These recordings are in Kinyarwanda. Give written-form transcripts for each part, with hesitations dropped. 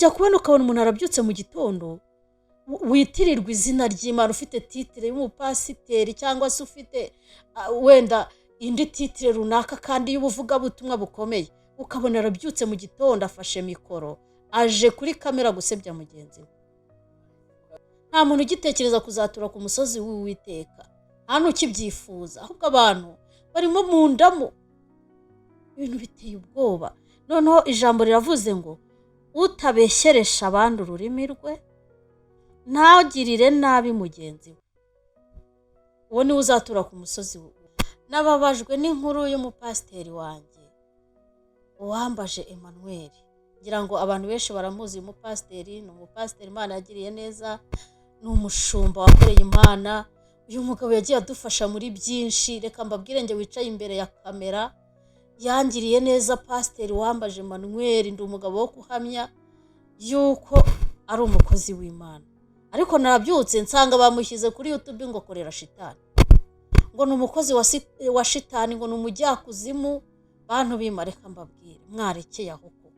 Ujya kubona ukabona umuntu arabyutse mu gitondo, witirirwa izina ry'Imana, ufite titre y'umupasiteri cyangwa se ufite wenda indi titre runaka kandi y'ubuvugabutumwa bukomeye, ukabona arabyutse mu gitondo afashe mikoro, aje kuri kamera gusebya mugenzi we. Nta muntu ugitekereza kuzatura ku musozi w'Uwiteka, nta n'ukibyifuza, ahubwo abantu barimo mu ndamu. Ibintu biteye ubwoba. Noneho ijambo riravuze ngo utabeshyeresha abandi ururimi rwe, ntagirire nabi mugenzi we, uwo niwe uzatura ku musozi. Nababajwe n'inkuru y'umupasiteri wanjye Uwambaje Emmanuel. Ngira ngo abantu benshi baramuzi. Uyu mupasiteri ni umupasiteri Imana yagiriye neza, ni umushumba wakoreye Imana. Uyu mugabo yagiye adufasha muri byinshi. Reka mbabwire njye wicaye imbere ya kamera, yangiriye neza Pasiteri Uwambaje Emmanuel. Ndi umugabo wo kuhamya yuko ari umukozi w'Imana, ariko nabyutse nsanga bamushyize kuri YouTube ngo korera shitani, ngo ni umukozi wa shitani, ngo ni umujyakuzimu. Bantu b'Imana, reka mbabwire, mwarekeye aho koko.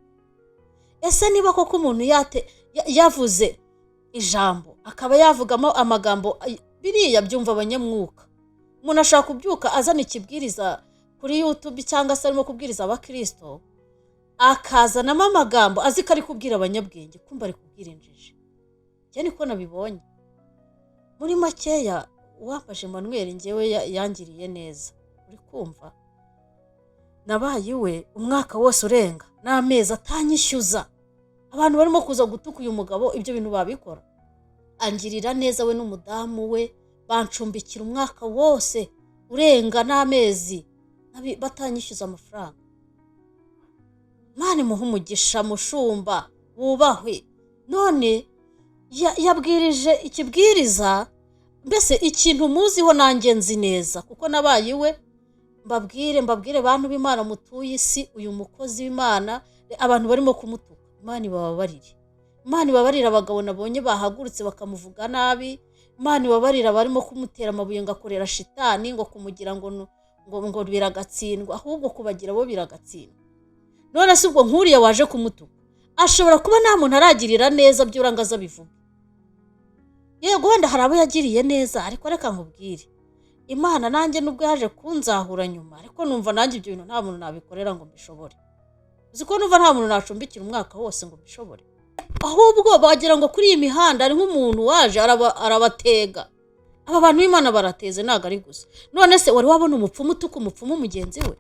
Ese niba koko umuntu yavuze ijambo, akaba yavugamo amagambo biriya byumva abanyamwuka, umuntu ashobora kubyuka azana ikibwiriza kuri YouTube cyangwa se arimo kubwiriza abakirisito, akazanamo amagambo azi ko ari kubwira abanyabwenge, kumva ari kubwira injiji. Njye niko nabibonye. Muri makeya, Uwambaje Emmanuel ngewe yangiriye neza. Uri kumva, nabaye iwe umwaka wose urenga n'amezi atanyishyuza. Abantu barimo kuza gutuka uyu mugabo, ibyo bintu babikora. Angirira neza, we n'umudamu we bancumbikira umwaka wose urenga n'amezi batanyishyuza amafaranga. Imana imuhe umugisha, mushumba wubahwe. None yabwirije ikibwiriza, mbese ikintu muziho nanjye nzi neza kuko nabaye iwe. Mbabwire, mbabwire bantu b'Imana mutuye isi, uyu mukozi w'Imana abantu barimo kumutuka, Imana ibababarire. Imana ibabarire abagabo nabonye bahagurutse bakamuvuga nabi. Imana ibabarire abarimo kumutera amabuye ngo akorera shitani, ngo kumugira ngo ngo biragatsindwa, ahubwo kubagira bo biragatsindwa. None se ubwo nk'uriya waje kumutuka ashobora kuba nta muntu aragirira neza byura ngo aze abivuge? Yego, wenda hari abo yagiriye neza, ariko reka nkubwire, Imana nanjye nubwo yaje kunzahura nyuma, ariko numva nanjye ibyo bintu nta muntu nabikorera ngo mbishobore. Uzi ko numva nta muntu nacumbikira umwaka wose ngo mbishobore? Ahubwo bagira ngo kuri iyi mihanda hari nk'umuntu waje arabatega. Aba bantu b'Imana barateze, ntabwo ari gusa. None se wari wabona umupfumu utuka umupfumu mugenzi we?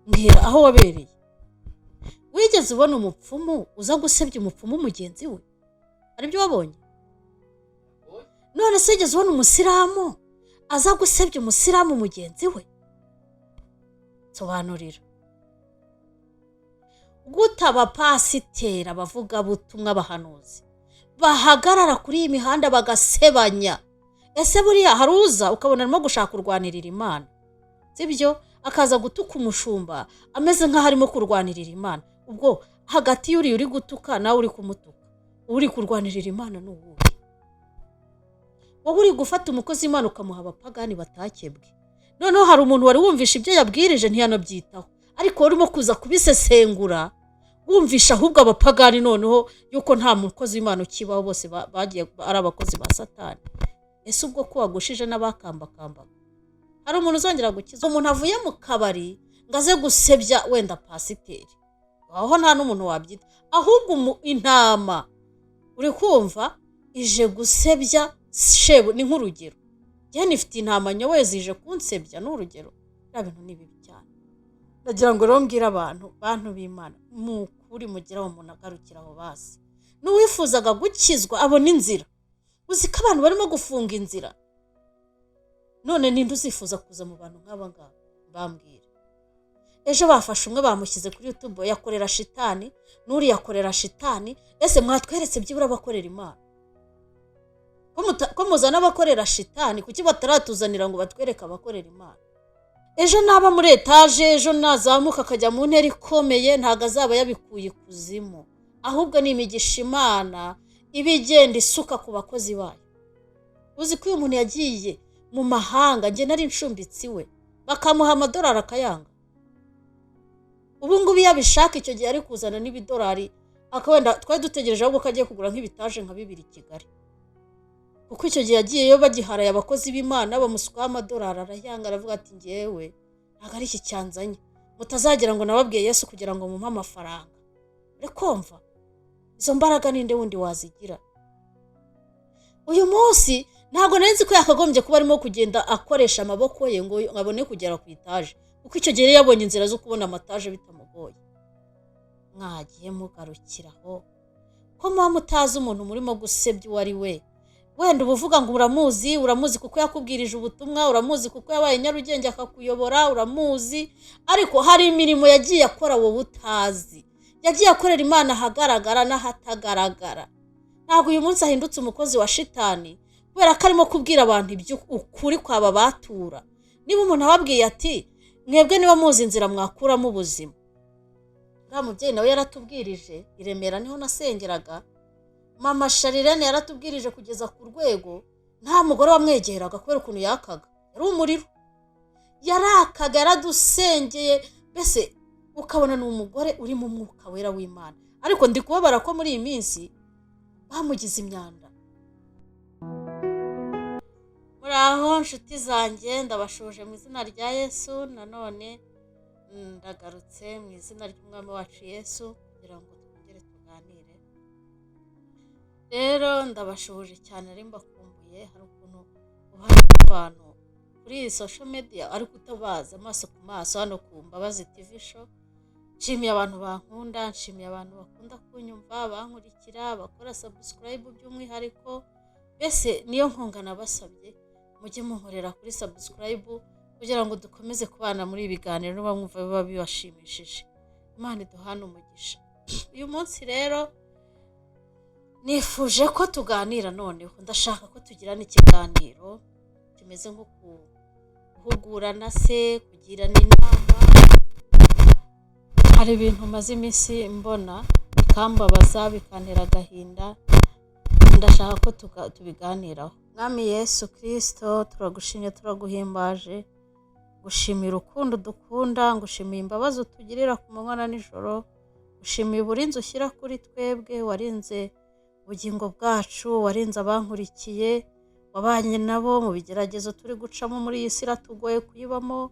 Mbwira aho wabereye. Wigeze ubona umupfumu uza gusebya umupfumu mugenzi we? Aribyo wabonye? None se wigeze ubona umusilamu aza gusebya umusilamu mugenzi we? Nsobanurira gute abapasiteri, abavugabutumwa, abahanuzi bahagarara kuri iyi mihanda bagasebanya? Ese buriya hari uza ukabona arimo gushaka kurwanirira Imana, sibyo, akaza gutuka umushumba ameze nk'aho arimo kurwanirira Imana? Ubwo hagati y'uriya uri gutuka nawe uri kumutuka, uri kurwanirira Imana ni uwuhe? Wowe uri gufata umukozi w'Imana ukamuha abapagani batakebwe. Noneho hari umuntu wari wumvisha ibyo yabwirije ntiyanabyitaho, ariko wowe urimo kuza kubisesengura, wumvisha ahubwo abapagani noneho yuko nta mukozi w'Imana ukibaho, bose bagiye ari abakozi ba Satani. Ese ubwo ko wagushije n'abakambakambaga, hari umuntu uzongera gukiza? Umuntu avuye mu kabari ngo aze gusebya wenda pasiteri, aho nta n'umuntu wabyita. Ahubwo intama, uri kumva, ije gusebya shebu, ni nk'urugero, njye nifite intama nyoboye zije kunsebya, ni urugero. Biriya bintu ni bibi cyane. Ndagira ngo rero mbwire abantu, bantu b'Imana, mu kuri mugire aho umuntu agarukira aho basi, n'uwifuzaga gukizwa abona inzira. Uzi ko abantu barimo gufunga inzira? None ninde uzifuza kuza mu bantu nk'aba ngaba? Bambwira. Ejo bafashe umwe bamushyize kuri YouTube, yakorera shitani, n'uriya akorera shitani. Ese mwatweretse byibura abakorera Imana? Ko muzana abakorera shitani, kuki bataratuzanira ngo batwereke abakorera Imana? Ejo naba muri etaje, ejo nazamuka akajya mu ntera ikomeye, ntabwo azaba yabikuye ikuzimu, ahubwo ni imigisha Imana iba igenda isuka ku bakozi bayo. Uzi ko uyu muntu yagiye mu mahanga, njye nari ncumbitse iwe, bakamuha amadolari akayanga? Ubu ngubu iyo abishaka icyo gihe ari kuzana n'ibidolari. Akawenda twari dutegereje ahubwo ko agiye kugura nk'ibitaje nka bibiri i Kigali, kuko icyo gihe yagiyeyo bagiharaye abakozi b'Imana bamusukaho amadolari, arayanga, aravuga ati ngewe ntabwo ari iki cyanzanye, mutazagira ngo nababwiye Yesu kugira ngo mumpe amafaranga. Uri kumva izo mbaraga ninde wundi wazigira? Uyu munsi ntabwo nari nzi ko yakagombye kuba arimo kugenda akoresha amaboko ye ngo abone kugera ku itaje, kuko icyo gihe yari yabonye inzira zo kubona amataje bitamugoye. Mwagiye mugarukiraho ko muba mutazi umuntu murimo gusebya uwo ari we. Wenda uba uvuga ngo uramuzi, uramuzi kuko yakubwirije ubutumwa, uramuzi kuko yabaye Nyarugenge akakuyobora, uramuzi, ariko hari imirimo yagiye akora wowe utazi. Yagiye akorera Imana ahagaragara n'ahatagaragara. Ntabwo uyu munsi ahindutse umukozi wa shitani kubera ko arimo kubwira abantu ibyo ukuri kwaba batura. Niba umuntu ababwiye ati mwebwe niba muzi inzira mwakuramo ubuzima, uriya mubyeyi nawe yaratubwirije i Remera niho nasengeraga, mama Sharirene yaratubwirije kugeza ku rwego nta mugore wamwegeraga kubera ukuntu yakaga, yari umuriro, yarakaga, yaradusengeye, mbese ukabona ni umugore uri mu mwuka wera w'Imana. Ariko ndi kubabara ko muri iyi minsi bamugize imyanda. Muri aho nshuti zanjye, ndabashuje mu izina rya Yesu. Nanone ndagarutse mu izina ry'Umwami wacu Yesu kugira ngo twongere tuganire. Rero ndabashuhuje cyane, ari mbakumbuye. Hari ukuntu ubana n'abantu kuri iyi social media ariko utabazi amaso ku maso. Hano ku Mbabazi TV Show nshimiye abantu bankunda, nshimiye abantu bakunda kunyumva, bankurikira, bakora subscribe by'umwihariko. Mbese niyo nkunga nabasabye, mujye munkorera kuri subscribe kugira ngo dukomeze kubana muri ibi biganiro, niba mwumva biba bibashimishije. Imana iduhane umugisha. Uyu munsi rero nifuje ko tuganira, noneho ndashaka ko tugirana ikiganiro kimeze nko guhugurana se, kugirana inama. Hari ibintu maze iminsi mbona bikambabaza, bikantera agahinda, ndashaka ko tubiganiraho. Mwami Yesu Kirisito, turagushimye, turaguhimbaje, gushimira urukundo dukunda, ngushimiye imbabazi utugirira ku manywa na nijoro, gushimiye uburinzi ushyira kuri twebwe, warinze ubugingo bwacu, warinze abankurikiye, wabanye nabo mu bigeragezo turi gucamo muri iyi si iratugoye kuyibamo,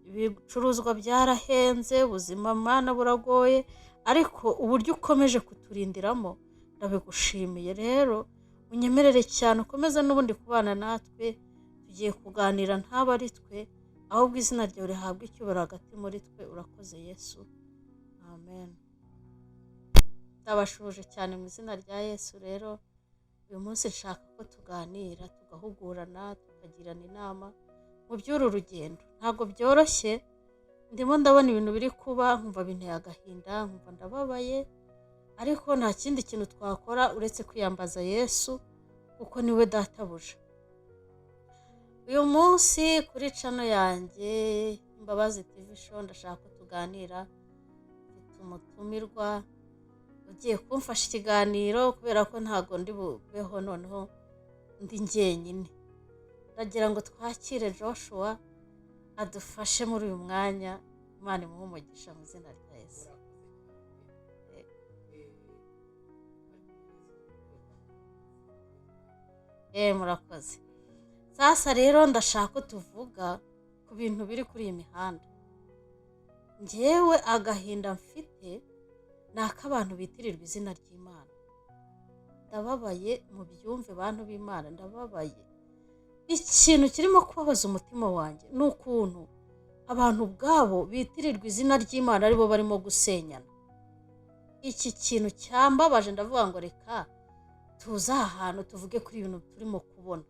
ibicuruzwa byarahenze, ubuzima Mana buragoye, ariko uburyo ukomeje kuturindiramo ndabigushimiye. Rero unyemerere cyane ukomeze n'ubundi kubana natwe, tugiye kuganira ntaba ari twe, ahubwo izina ryawe rihabwe icyubahiro hagati muri twe. Urakoze Yesu, amen. Ndabashuhuje cyane mu izina rya Yesu. Rero uyu munsi nshaka ko tuganira, tugahugurana, tukagirana inama mu by'uru rugendo. Ntabwo byoroshye, ndimo ndabona ibintu biri kuba nkumva binteye agahinda, nkumva ndababaye, ariko nta kindi kintu twakora uretse kwiyambaza Yesu kuko niwe databuja. Uyu munsi kuri channel yanjye Imbabazi TV Show ndashaka ko tuganira, mfite umutumirwa ugiye kumfasha ikiganiro kubera ko ntabwo ndi bubeho noneho ndi njyenyine. Ndagira ngo twakire Joshua adufashe muri uyu mwanya. Imana imuhe umugisha mu izina rya Yesu. Murakoze. Sasa rero ndashaka ko tuvuga ku bintu biri kuri iyi mihanda. Njyewe agahinda mfite ni ak'abantu bitirirwa izina ry'Imana. Ndababaye, mubyumve bantu b'Imana, ndababaye. Ikintu kirimo kubabaza umutima wanjye ni ukuntu abantu ubwabo bitirirwa izina ry'Imana aribo barimo gusenyana. Iki kintu cyambabaje, ndavuga ngo reka tuze aha hantu tuvuge kuri ibintu turimo kubona.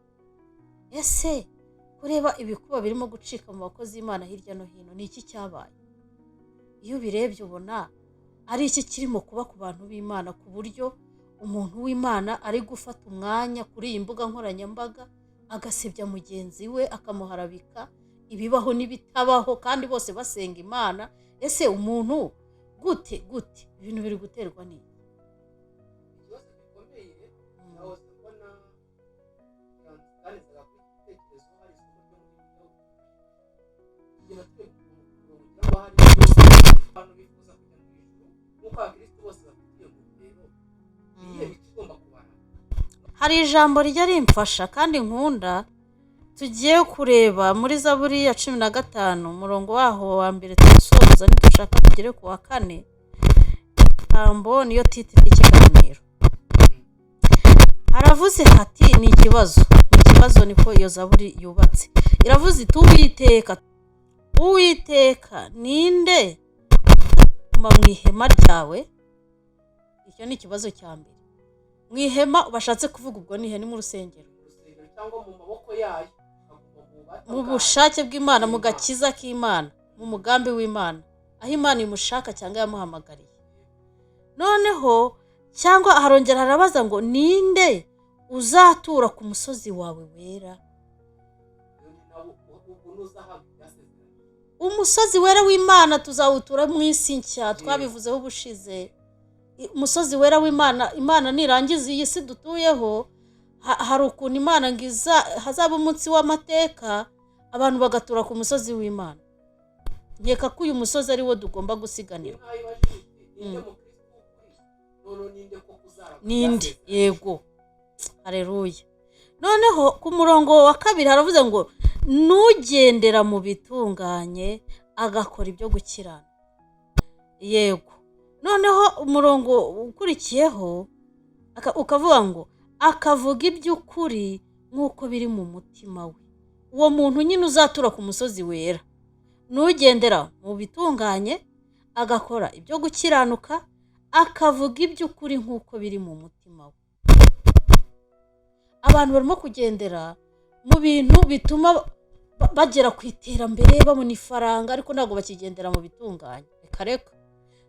Ese kureba ibikuba birimo gucika mu bakozi b'Imana hirya no hino, ni iki cyabaye? Iyo ubirebye ubona ari iki kirimo kuba ku bantu b'Imana, ku buryo umuntu w'Imana ari gufata umwanya kuri iyi mbuga nkoranyambaga agasebya mugenzi we, akamuharabika ibibaho n'ibitabaho, kandi bose basenga Imana. Ese umuntu gute gute ibintu biri guterwa n'iki? Ikibazo gikomeye nahoze mbona tanizaga kuri iki gitekerezo, hari isomo ryo muri Bibiliya tugenda turi ku murongo, cyangwa hari abantu bifuza kujya mu ijuru nk'uko abakristo bose bafite iyo ntego. Hari ijambo rijya rimfasha kandi nkunda, tugiye kureba muri Zaburi ya 15, umurongo waho wa mbere tuwusoza, nidushaka tugere ku wa kane. Ijambo niyo titre y'ikiganiro. Haravuze hati ni ikibazo, ni ikibazo niko iyo zaburi yubatse. Iravuze iti: "Uwiteka, Uwiteka, ninde uzaguma mu ihema ryawe?" Icyo ni ikibazo cya mbere. Mu ihema bashatse kuvuga ubwo ni he? Ni mu rusengero. Mu rusengero cyangwa mu maboko yayo, akaguma mu bubata Mu bwayo. bushake bw'Imana, mu gakiza k'Imana, mu mugambi w'Imana, aho Imana imushaka cyangwa yamuhamagariye. Noneho cyangwa harongera harabaza ngo: "Ninde uzatura ku musozi wawe wera?" Iyo ni nawo ubwo nuzahabwa ibyasezeranye. Umusozi wera w'Imana tuzawutura mu isi nshya, twabivuzeho ubushize. Umusozi wera w'Imana, Imana nirangiza iyi si dutuyeho, hari ukuntu Imana ngo hazaba umunsi w'amateka, abantu bagatura ku musozi w'Imana. Nkeka ko uyu musozi ari wo tugomba Ni gusiganirwa. nk'aho ibajije iti: "Ninde mukristo w'ukuri? Noneho ninde koko uzaragwa Ninde? ibyasezeranye?" Yego, hareruya. Noneho ku murongo wa kabiri haravuze ngo: "Nugendera mu bitunganye, agakora ibyo gukirana." Yego. Noneho umurongo ukurikiyeho ukavuga ngo: "Akavuga iby'ukuri nk'uko biri mu mutima we." Uwo muntu nyine uzatura ku musozi wera, nugendera mu bitunganye, agakora ibyo gukiranuka, akavuga iby'ukuri nk'uko biri mu mutima we. Abantu barimo kugendera mu bintu bituma bagera ku iterambere, babona ifaranga, ariko ntabwo bakigendera mu bitunganye. Reka reka.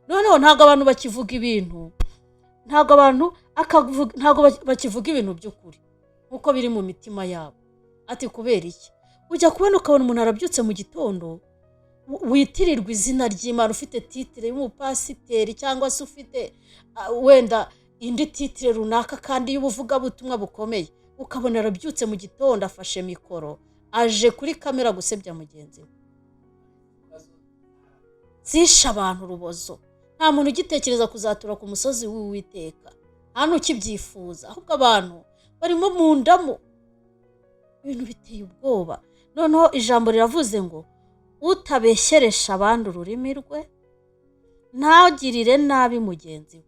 Noneho ntabwo abantu bakivuga ibintu, ntabwo abantu ntabwo bakivuga ibintu by'ukuri nk'uko biri mu mitima yabo. Ati kubera iki? Ujya kubona ukabona umuntu arabyutse mu gitondo, witirirwa izina ry'Imana, ufite titre y'umupasiteri cyangwa se ufite wenda indi titre runaka kandi y'ubuvugabutumwa bukomeye, ukabona arabyutse mu gitondo, afashe mikoro, aje kuri kamera gusebya mugenzi we. Zishe abantu urubozo. Nta muntu ugitekereza kuzatura ku musozi w'Uwiteka, nta n'ukibyifuza, ahubwo abantu barimo mu ndamu, ibintu biteye ubwoba. Noneho ijambo riravuze ngo: "Utabeshyeresha abandi ururimi rwe, ntagirire nabi mugenzi we,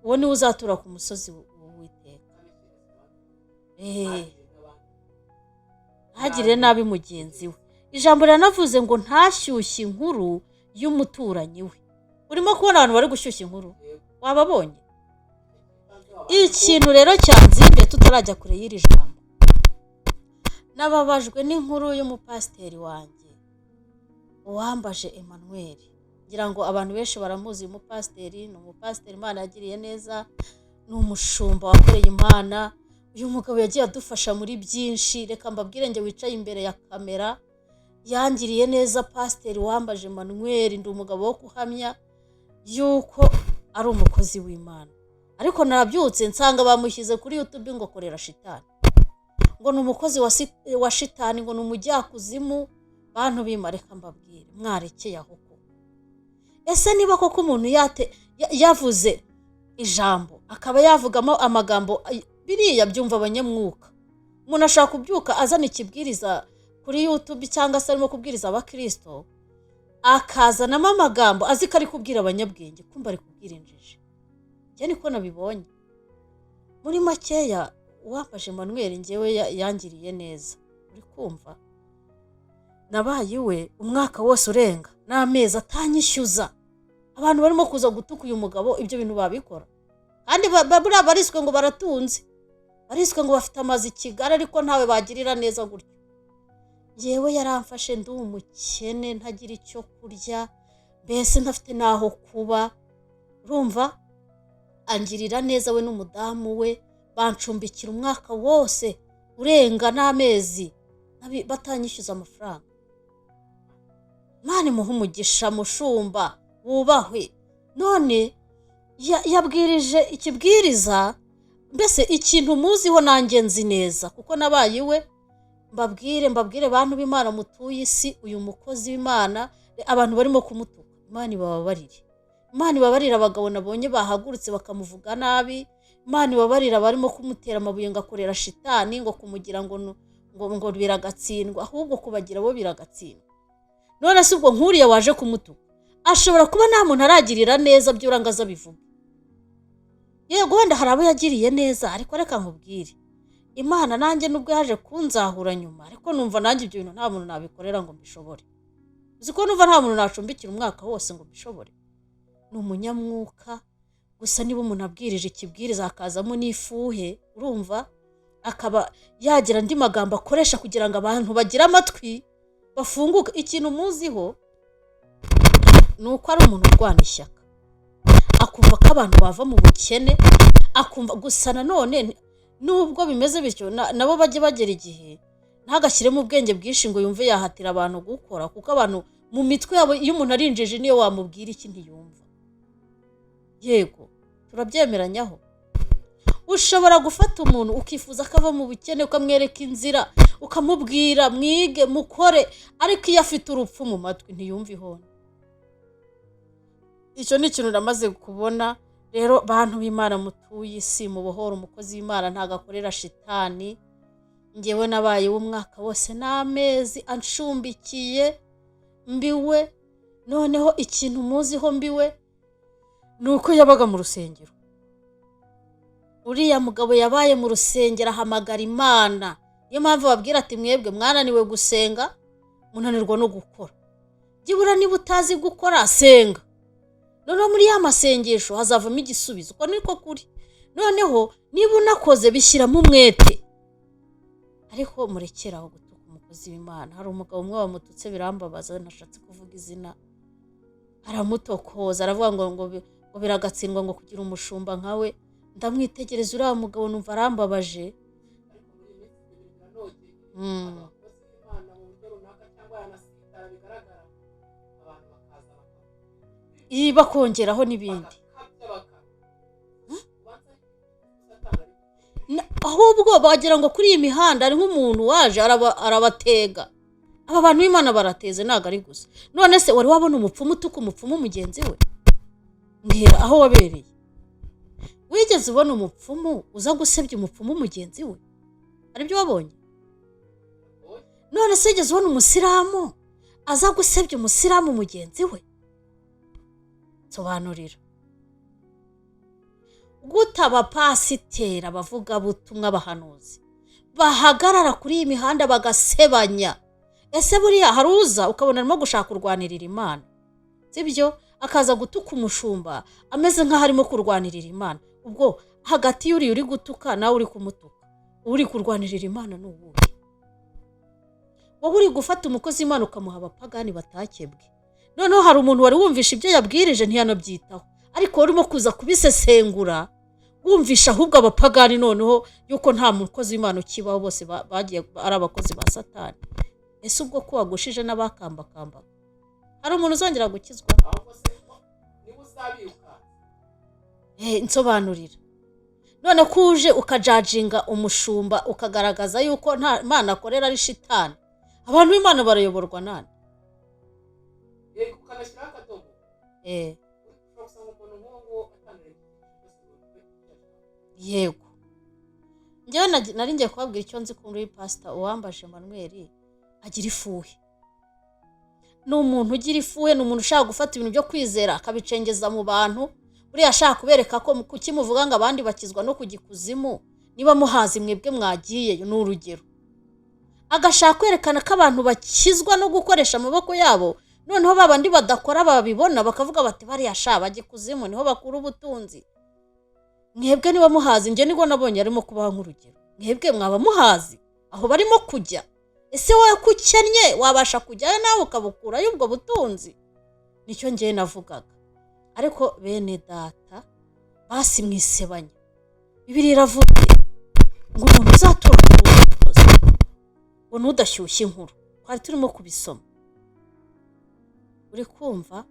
uwo niwe uzatura ku musozi w'Uwiteka." Ntagirire nabi mugenzi we. Ijambo riranavuze ngo: "Ntashyushye inkuru y'umuturanyi we." Urimo kubona abantu bari gushyushya inkuru, wababonye? Ikintu rero cyanzimbye, tutarajya kure y'iri jambo, nababajwe n'inkuru y'umupasiteri wanjye Uwambaje Emmanuel. Ngira ngo abantu benshi baramuzi. Uyu mupasiteri ni umupasiteri Imana yagiriye neza, ni umushumba wakoreye Imana. Uyu mugabo yagiye adufasha muri byinshi. Reka mbabwire, njye wicaye imbere ya kamera, yangiriye neza pasiteri Uwambaje Emmanuel. Ndi umugabo wo kuhamya yuko ari umukozi w'Imana, ariko nabyutse nsanga bamushyize kuri YouTube ngo korera shitani, ngo ni umukozi wa shitani, ngo ni umujyakuzimu. Bantu bima, reka mbabwire, mwarekeye aho koko. Ese niba koko umuntu yavuze ijambo, akaba yavugamo amagambo biriya byumva abanyamwuka, umuntu ashobora kubyuka azana ikibwiriza kuri YouTube cyangwa se arimo kubwiriza abakirisito, akazanamo amagambo azi ko ari kubwira abanyabwenge, kumva ari kubwira injiji. Njye niko nabibonye. Muri makeya, Uwambaje Emmanuel ngewe yangiriye neza. Uri kumva, nabaye iwe umwaka wose urenga n'amezi atanyishyuza. Abantu barimo kuza gutuka uyu mugabo, ibyo bintu babikora kandi buriya bariswe ngo baratunze, bariswe ngo bafite amazu i Kigali, ariko ntawe bagirira neza gutyo. Yewe, yaramfashe ndi umukene, ntagira icyo kurya, mbese ntafite n'aho kuba. Urumva, angirira neza we n'umudamu we, bancumbikira umwaka wose urenga n'amezi batanyishyuza amafaranga. Imana imuhe umugisha, mushumba wubahwe. None yabwirije ikibwiriza, mbese ikintu muziho nanjye nzi neza kuko nabaye iwe. Mbabwire, mbabwire bantu b'Imana mutuye isi, uyu mukozi w'Imana abantu barimo kumutuka, Imana ibababarire, Imana ibabarire. Abagabo nabonye bahagurutse bakamuvuga nabi. Imana ibabarira barimo kumutera amabuye ngo akorera shitani, ngo kumugira ngo ngo biragatsindwa, ahubwo kubagira bo biragatsindwa. None se ubwo nk'uriya waje kumutuka ashobora kuba nta muntu aragirira neza byura ngo aze abivuge? Yego, wenda hari abo yagiriye neza, ariko reka nkubwire, Imana nanjye nubwo yaje kunzahura nyuma, ariko numva nanjye ibyo bintu nta muntu nabikorera ngo mbishobore. Uzi ko numva nta muntu nacumbikira umwaka wose ngo mbishobore? Ni umunyamwuka gusa. Niba umuntu abwirije ikibwiriza hakazamo n'ifuhe, urumva akaba yagira andi magambo akoresha kugira ngo abantu bagire amatwi bafunguke. Ikintu muziho ni uko ari umuntu urwana ishyaka, akumva ko abantu bava mu bukene, akumva gusa nanone nubwo bimeze bityo, nabo bajye bagera igihe ntagashyiremo ubwenge bwinshi ngo yumve yahatira abantu gukora, kuko abantu mu mitwe yabo, iyo umuntu ari injiji, niyo wamubwira iki ntiyumva. Yego, turabyemeranyaho. Ushobora gufata umuntu ukifuza ko ava mu bukene, ukamwereka inzira, ukamubwira mwige, mukore, ariko iyo afite urupfu mu matwi ntiyumva ihoni. Icyo ni ikintu namaze kubona. Rero bantu b'Imana mutuye isi, mubohora umukozi w'Imana, ntabwo akorera shitani. Ngewe nabaye w'umwaka wose n'amezi anshumbikiye mbiwe. Noneho ikintu muziho mbiwe ni uko yabaga mu rusengero. Uriya mugabo yabaye mu rusengero, ahamagara Imana. Niyo mpamvu babwira ati: "Mwebwe mwananiwe gusenga, munanirwa no gukora." Byibura niba utazi gukora, senga. Noneho muri ya masengesho hazavamo igisubizo. Uko niko kuri. Noneho niba unakoze, bishyiramo umwete, ariko murekere aho gutuka umukozi w'Imana. Hari umugabo umwe wamututse birambabaza, ntashatse kuvuga izina. Aramutokoza, aravuga ngo biragatsindwa ngo kugira umushumba nkawe. Ndamwitegereza uriya mugabo, numva arambabaje. Ariko muri iyi minsi ibyo bintu biranogeye. Abakozi b'Imana mu buryo runaka cyangwa yanasitara bigaragara, abantu bakaza bakavuga, Iyi bakongeraho n'ibindi. Bagakabya, ubanza Satani ari Ahubwo bagira ngo kuri iyi mihanda hari nk'umuntu waje arabatega. Aba bantu b'Imana barateze, ntabwo ari gusa. None se wari wabona umupfumu utuka umupfumu mugenzi we? Mbwira aho wabereye. Wigeze ubona umupfumu uza gusebya umupfumu mugenzi we? Aribyo wabonye? None se wigeze ubona umusilamu aza gusebya umusilamu mugenzi we? Nsobanurira gute abapasiteri, abavugabutumwa, abahanuzi bahagarara kuri iyi mihanda bagasebanya? Ese buriya hari uza ukabona arimo gushaka kurwanirira Imana, sibyo? Akaza gutuka umushumba ameze nk'aho arimo kurwanirira Imana. Ubwo hagati y'uriya uri gutuka nawe uri kumutuka, uri kurwanirira Imana ni uwuhe? Wowe uri gufata umukozi w'Imana ukamuha abapagani batakebwe. Noneho hari umuntu wari wumvisha ibyo yabwirije ntiyanabyitaho, ariko wowe urimo kuza kubisesengura, wumvisha ahubwo abapagani noneho yuko nta mukozi w'Imana ukibaho, bose bagiye ari abakozi ba Satani. Ese ubwo ko wagushije n'abakambakambaga, hari umuntu uzongera gukizwa? Ahubwo se niba uzabiruka? Nsobanurira. None ko uje ukajajinga umushumba, ukagaragaza yuko nta Mana akorera, ari shitani, abantu b'Imana barayoborwa nani? Yego, ukanashyiraho akadomo. Ushobora gusanga umuntu nk'uwo nguwo atangira byose ngo bibe icyo ashaka. Yego, njyewe nari ngiye kubabwira icyo nzi kuri Pasita Uwambaje Emmanuel. Agira ifuhe, ni umuntu ugira ifuhe, ni umuntu ushaka gufata ibintu byo kwizera akabicengeza mu bantu. Buriya ashaka kubereka ko kuki muvuga ngo abandi bakizwa no kujya ikuzimu, niba muhazi mwebwe mwagiyeyo? Ni urugero. Agashaka kwerekana ko abantu bakizwa no gukoresha amaboko yabo, noneho ba bandi badakora babibona bakavuga bati: "Bariya sha bajya ikuzimu, niho bakura ubutunzi. Mwebwe niba muhazi?" Njye nibwo nabonye arimo kubaha nk'urugero: "Mwebwe mwaba muhazi aho barimo kujya? Ese wowe ko ukennye wabasha kujyayo nawe ukabukurayo ubwo butunzi?" Nicyo ngewe navugaga. Ariko bene data, basi mwisebanya. Bibiliya iravuga ngo umuntu uzatura ku musozi ngo ntudashyushye inkuru. Twari turimo kubisoma, uri kumva?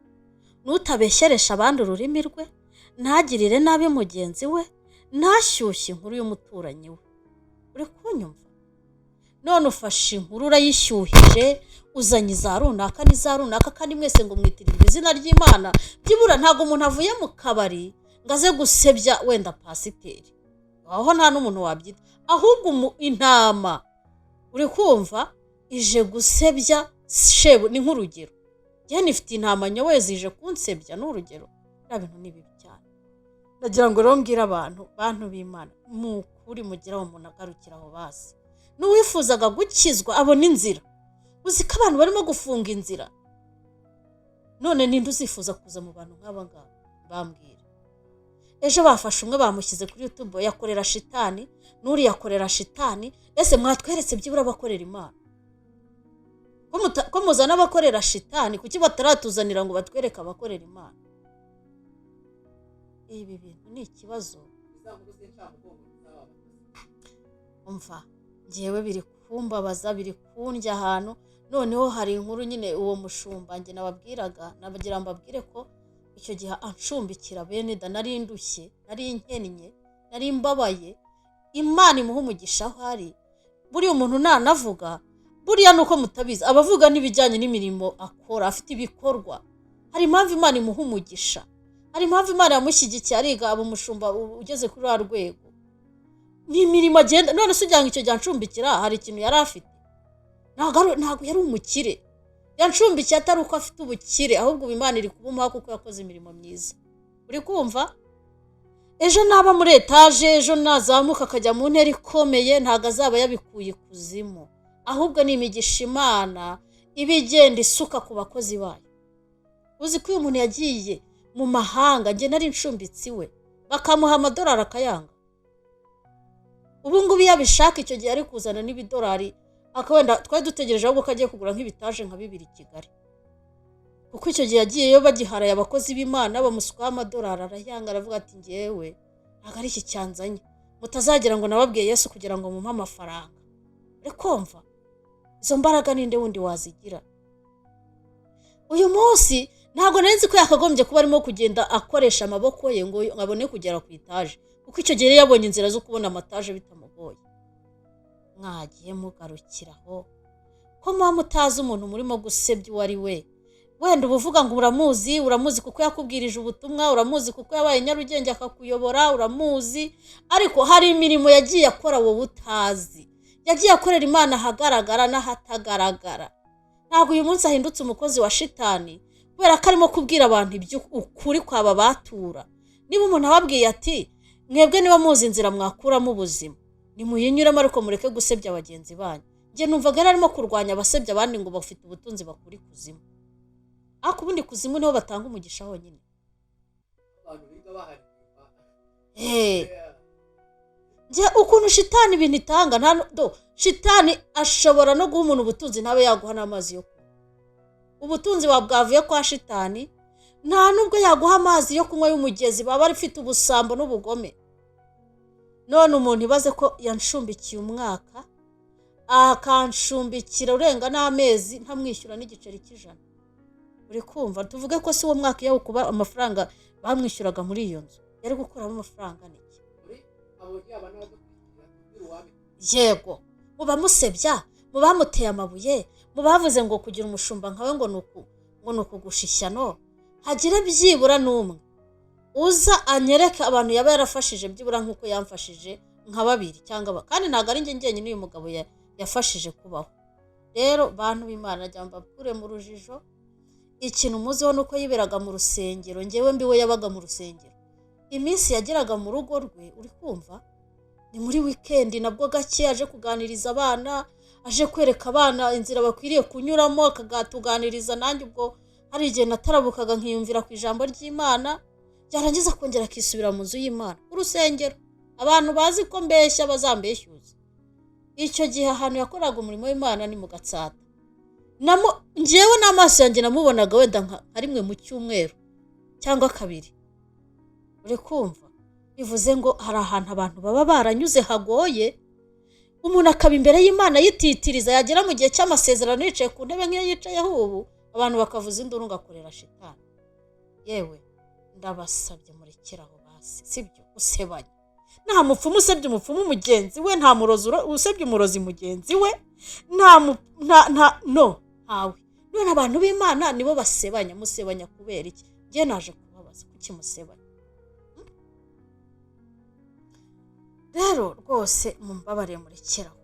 Nutabeshyeresha abandi ururimi rwe, ntagirire nabi mugenzi we, ntashyushye inkuru y'umuturanyi we. Uri kunyumva? None ufashe inkuru urayishyuhije, uzanye iza runaka n'iza runaka, kandi mwese ngo mwitirirwe izina ry'Imana. Byibura ntabwo umuntu avuye mu kabari ngo aze gusebya wenda pasiteri. Aho nta n'umuntu wabyita, ahubwo intama, uri kumva, ije gusebya shebu. Ni nk'urugero, njye nifite intama nyoboye zije kunsebya, ni urugero. Biriya bintu ni bibi cyane. Ndagira ngo rero mbwire abantu, bantu b'Imana, mu kuri mugira aho umuntu agarukira aho basi. N'uwifuzaga gukizwa abona inzira. Uzi ko abantu barimo gufunga inzira? None ninde uzifuza kuza mu bantu nk'aba ngaba? Bambwira. Ejo bafashe umwe bamushyize kuri YouTube, yakorera shitani, n'uriya akorera shitani. Ese mwatweretse byibura abakorera Imana? Ko muzana abakorera shitani, kuki bataratuzanira ngo batwereke abakorera Imana? Ibi bintu ni ikibazo. Iza nkuru z'incamugongo z'aba bakozi. Umva, ngewe biri kumbabaza, biri kundya ahantu. Noneho hari inkuru nyine, uwo mushumba njye nababwiraga, nabagira mbabwire ko icyo gihe ancumbikira, bene da, nari ndushye, nari nkennye, nari mbabaye. Imana imuha umugisha aho ari. Buriya umuntu nanavuga, buriya ni uko mutabizi, abavuga n'ibijyanye n'imirimo akora, afite ibikorwa. Hari impamvu Imana imuha umugisha, hari impamvu Imana yamushyigikiye, ariga, aba umushumba ugeze kuri rwa rwego. Ni imirimo agenda. None se ugira ngo icyo gihe ancumbikira hari ikintu yari afite? Ntabwo yari umukire. Yancumbikiye atari uko afite ubukire, ahubwo ubu Imana iri kubumuha kuko yakoze imirimo myiza. Uri kumva, ejo naba muri etaje, ejo nazamuka akajya mu ntera ikomeye, ntabwo azaba yabikuye ikuzimu, ahubwo ni imigisha Imana iba igenda isuka ku bakozi bayo. Uzi ko uyu muntu yagiye mu mahanga, njye nari ncumbitse iwe, bakamuha amadolari akayanga? Ubu ngubu iyo abishaka icyo gihe ari kuzana n'ibidolari, akawenda twari dutegereje ahubwo ko agiye kugura nk'ibitaje nka bibiri i Kigali, kuko icyo gihe yagiyeyo bagiharaye abakozi b'Imana, bamusukaho amadolari arayanga, aravuga ati: "Ngewe ntabwo ari iki cyanzanye, mutazagira ngo nababwiye Yesu kugira ngo mumpe amafaranga." Uri kumva, izo mbaraga ninde wundi wazigira? Uyu munsi ntabwo nari nzi ko yakagombye kuba arimo kugenda akoresha amaboko ye ngo abone kugera ku itaje, kuko icyo gihe yari yabonye inzira zo kubona amataje bitamugoye. Mwagiye mugarukiraho, ko muba mutazi umuntu murimo gusebya uwo ari we? Wenda uba uvuga ngo uramuzi, uramuzi kuko yakubwirije ubutumwa, uramuzi kuko yabaye Nyarugenge akakuyobora, uramuzi, ariko hari imirimo yagiye akora wowe utazi. Yagiye akorera Imana ahagaragara n'ahatagaragara. Ntabwo uyu munsi ahindutse umukozi wa shitani kubera ko arimo kubwira abantu ibyo ukuri kwaba batura. Niba umuntu ababwiye ati: "Mwebwe niba muzi inzira mwakuramo ubuzima, nimuyinyuremo, ariko mureke gusebya bagenzi banyu," njye numvaga yari arimo kurwanya abasebya abandi ngo bafite ubutunzi bakura ikuzimu. Ariko ubundi kuzimu niho batanga umugisha honyine? Abantu biga baharirimba. Njye ukuntu shitani ibintu itanga, nta do shitani ashobora no guha umuntu ubutunzi ntabe yaguha n'amazi yo kunywa. Ubutunzi buba bwavuye kwa shitani, nta nubwo yaguha amazi yo kunywa y'umugezi, baba bafite ubusambo n'ubugome. None umuntu ibaze ko yanshumbikiye umwaka, akancumbikira urenga n'amezi, ntamwishyura n'igiceri cy'ijana. Uri kumva, tuvuge ko si uwo mwaka, iyo kuba amafaranga bamwishyuraga muri iyo nzu yari gukuramo amafaranga niki? Muri abo yaba n'abadukurikira, tubwire uwabikora. Yego, mu bamusebya, mu bamuteye amabuye, mu bavuze ngo kugira umushumba nkawe ngo ni ukugusha ishyano, hagire byibura n'umwe uza anyereke abantu yaba yarafashije byibura nk'uko yamfashije, nka babiri cyangwa kandi ntabwo ari njye njyenyine uyu mugabo yafashije kubaho. Rero bantu b'Imana, najya mbakure mu rujijo. Ikintu muziho ni uko yiberaga mu rusengero. Ngewe mbiwe yabaga mu rusengero. Iminsi yageraga mu rugo rwe, uri kumva, ni muri wikendi, nabwo gake, aje kuganiriza abana, aje kwereka abana inzira bakwiriye kunyuramo, akagatuganiriza. Nanjye ubwo hari igihe natarabukaga nkiyumvira ku ijambo ry'Imana, byarangiza akongera akisubira mu nzu y'Imana, urusengero. Abantu bazi ko mbeshya bazambeshyuza. Icyo gihe ahantu yakoraga umurimo w'Imana ni mu Gatsata. Njyewe n'amaso yanjye namubonaga wenda nka rimwe mu cyumweru cyangwa kabiri. Uri kumva, bivuze ngo hari ahantu abantu baba baranyuze hagoye, umuntu akaba imbere y'Imana yititiriza, yagera mu gihe cy'amasezerano yicaye ku ntebe nk'iyo yicayeho ubu, abantu bakavuza induru ngo akorera shitani. Yewe, ndabasabye murekere aho basi, sibyo? Usebanya, nta mupfumu usebya umupfumu mugenzi we, nta murozi usebya umurozi mugenzi we, nta mu- nta nta no ntawe. None abantu b'Imana nibo basebanya. Musebanya kubera iki? Njye naje kubabaza, kuki musebanya? Rero rwose mumbabarire, murekeraho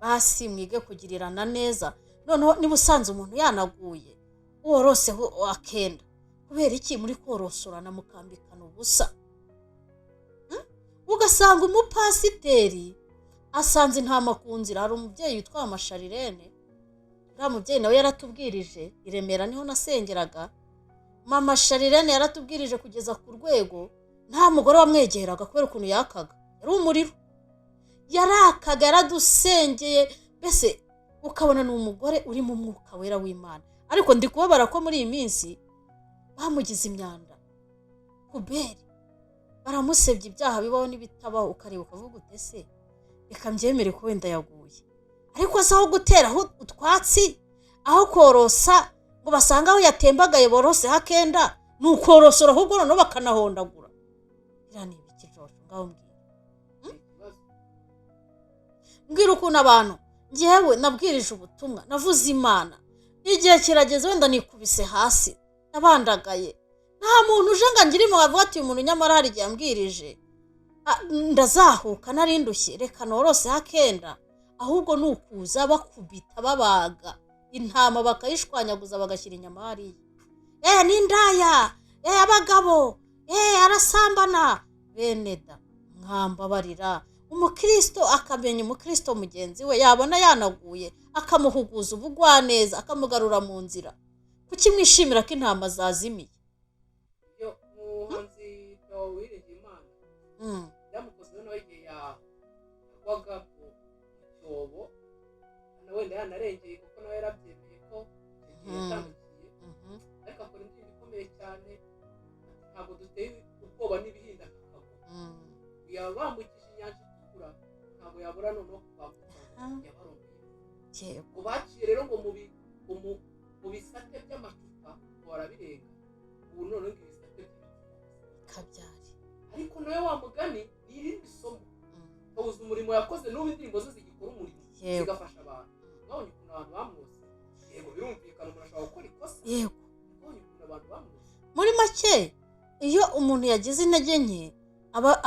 basi, mwige kugirirana neza. Noneho niba usanze umuntu yanaguye, woroseho akenda. Kubera iki muri korosorana mukambikana ubusa? Ugasanga umupasiteri asanze intama ku nzira. Hari umubyeyi witwa Amasharirene, uriya mubyeyi nawe yaratubwirije i Remera, niho nasengeraga. Mama Sharirene yaratubwirije kugeza ku rwego nta mugore wamwegeraga kubera ukuntu yakaga, yari umuriro, yarakaga. Yaradusengeye, mbese ukabona ni umugore uri mu mwuka wera w'Imana. Ariko ndi kubabara ko muri iyi minsi bamugize imyanda kuberi, baramusebye, ibyaha bibaho n'ibitabaho. Ukareba ukavuga uti: "Ese reka mbyemere ko wenda yaguye, ariko se aho guteraho utwatsi, aho korosa ngo basange aho yatembagaye boroseho akenda, ni ukorosora ahubwo noneho bakanahondagura?" Biriya ni ibiki, Jojo? Ngaho mbwira. Ni ikibazo. Mbwira ukuntu abantu, ngewe nabwirije ubutumwa, navuze Imana, igihe kirageze wenda nikubise hasi, nabandagaye, nta muntu uje ngo angire impuhwe avuga ati: "Uyu muntu nyamara hari igihe yambwirije, ndazahuka, nari ndushye, reka noroseho akenda." Ahubwo ni ukuza bakubita, babaga intama, bakayishwanyaguza, bagashyira inyama hariya: "N'indaya, abagabo, arasambana." Bene da, mwambabarira, umukristo akamenya umukristo mugenzi we, yabona yanaguye akamuhuguza ubugwaneza, akamugarura mu nzira. Kuki mwishimira ko intama zazimiye? Iyo umuhanzi Theo Uwiringiyimana byamukozeho nawe igihe yagwaga mu cyobo, na wenda yanarengeye, kuko nawe yarabyemeye ko icyo gihe yatandukiye, ariko akora indirimbo ikomeye cyane ati: "Ntabwo duteye ubwoba n'ibihinda kakagwa." Yabambukije inyanja itukura, ntabwo yabura noneho kubambutsa yabaromeye. Ngo baciye rero ngo mu bisate by'amacupa, ngo barabirenga. Ubu noneho ngo ibisate by'ibicupa. Kabyari. Ariko nawe wa mugani ni irindi somo. Kawuza umurimo yakoze, n'ubu indirimbo ze zigikora umurimo, zigafasha abantu. Mwabonye ukuntu abantu bamwose? Yego, birumvikana, umuntu ashobora gukora ikosa. Mwabonye ukuntu abantu bamwose? Muri make, iyo umuntu yagize intege nke,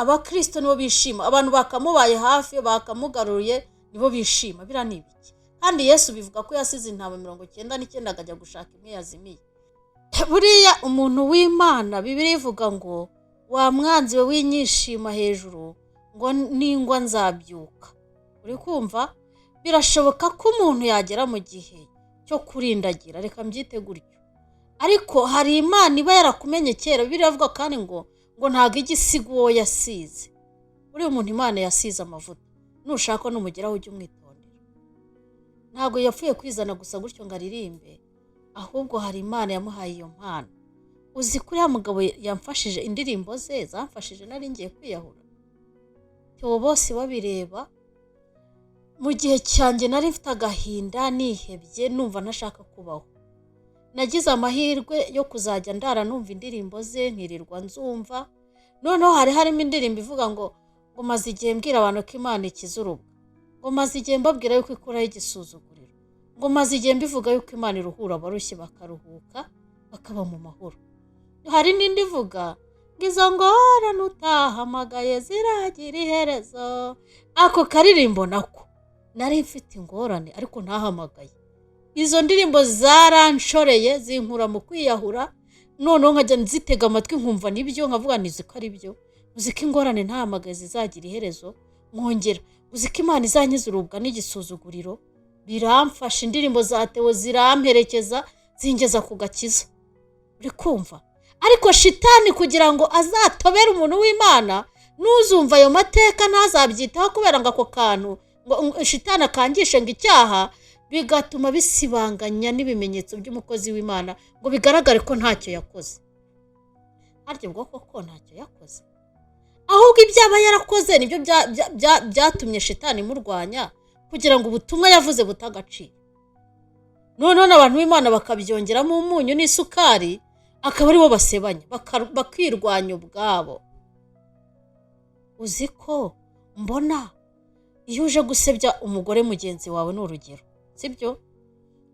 abakirisito nibo bishima, abantu bakamubaye hafi, bakamugaruye, nibo bishima. Biriya ni ibiki? Kandi Yesu bivuga ko yasize intama 99 akajya gushaka imwe yazimiye. Buriya umuntu w'Imana, Bibiliya ivuga ngo: "Wa mwanzi we w'inyishima hejuru, ngo ningwa nzabyuka." Uri kumva, birashoboka ko umuntu yagera mu gihe cyo kurindagira, reka mbyite gutyo, ariko hari Imana iba yarakumenye kera. Bibiliya iravuga kandi ngo ntabwo ijya isiga uwo yasize. Uriya umuntu Imana yasize amavuta, nushaka numugeraho ujye umwitondera. Ntabwo yapfuye kwizana gusa gutyo ngo aririmbe, ahubwo hari Imana yamuhaye iyo mpano. Uzi ko uriya mugabo yamfashije, indirimbo ze zamfashije nari ngiye kwiyahura? Theo bose babireba, mu gihe cyanjye nari mfite agahinda, nihebye, numva ntashaka kubaho, nagize amahirwe yo kuzajya ndara numva indirimbo ze, nkirirwa nzumva. Noneho hari harimo indirimbo ivuga ngo "Maze igihe mbwira abantu ko Imana ikiza urubwa, ngo maze igihe mbabwira yuko ikuraho igisuzuguriro, ngo maze igihe mbivuga yuko Imana iruhura abarushye, bakaruhuka, bakaba mu mahoro." Hari n'indi ivuga ngo "Izo ngorane utahamagaye ziragira iherezo." Ako karirimbo nako nari mfite ingorane ariko ntahamagaye. Izo ndirimbo zaranshoreye, zinkura mu kwiyahura. Noneho nkajya nzitega amatwi, nkumva nibyo, nkavuga ntizi ko ari byo. Uzi ko ingorane ntahamagaye zizagira iherezo? Nkongera uzi ko Imana izankiza urubwa n'igisuzuguriro? Biramfasha. Indirimbo za Theo ziramperekeza, zingeza ku gakiza. Uri kumva? Ariko shitani kugira ngo azatobere umuntu w'Imana, nuzumva ayo mateka ntazabyitaho, kubera ngo ako kantu ngo shitani akangishe ngo icyaha, bigatuma bisibanganya n'ibimenyetso by'umukozi w'Imana ngo bigaragare ko ntacyo yakoze. Harya ubwo koko ntacyo yakoze? Ahubwo ibyo aba yarakoze nibyo byatumye shitani imurwanya, kugira ngo ubutumwa yavuze bute agaciro. Noneho n'abantu b'Imana bakabyongeramo umunyu n'isukari, akaba aribo basebanya, bakirwanya ubwabo. Uzi ko mbona iyo uje gusebya umugore mugenzi wawe, ni urugero, sibyo,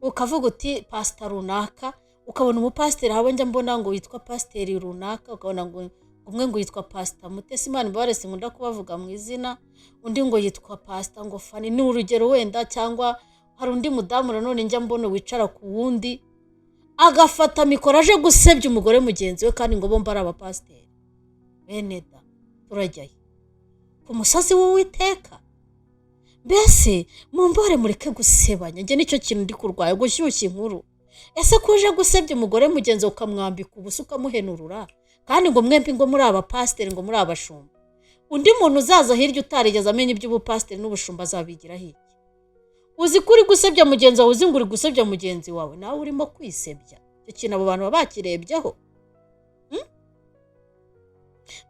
ukavuga uti pasita runaka, ukabona umupasiteri, haba njya mbona ngo witwa pasiteri runaka, ukabona ngo Umwe ngo yitwa Pasita Mutesi, Imana imbabarire sinkunda kubavuga mu izina, undi ngo yitwa Pasita ngo Fani, ni urugero wenda. Cyangwa hari undi mudamu nanone njya mbona wicara ku wundi agafata mikoro aje gusebya umugore mugenzi we, kandi ngo bombi ari abapasiteri. Bene da, turajyayo ku musozi w'Uwiteka? Mbese mumbore mureke gusebanya. Njye nicyo kintu ndi kurwanya, gushyushya inkuru. Ese ko uje gusebya umugore mugenzi wawe, ukamwambika ubusa, ukamuhenurura, kandi ngo mwembi ngo muri abapasiteri, ngo muri abashumba, undi muntu uzaza hirya utarigeze amenya iby'ubupasiteri n'ubushumba azabigiraho iki? Uzi ko uri gusebya mugenzi wawe, uzi ngo uri gusebya mugenzi wawe, nawe urimo kwisebya. Icyo kintu abo bantu baba bakirebyeho.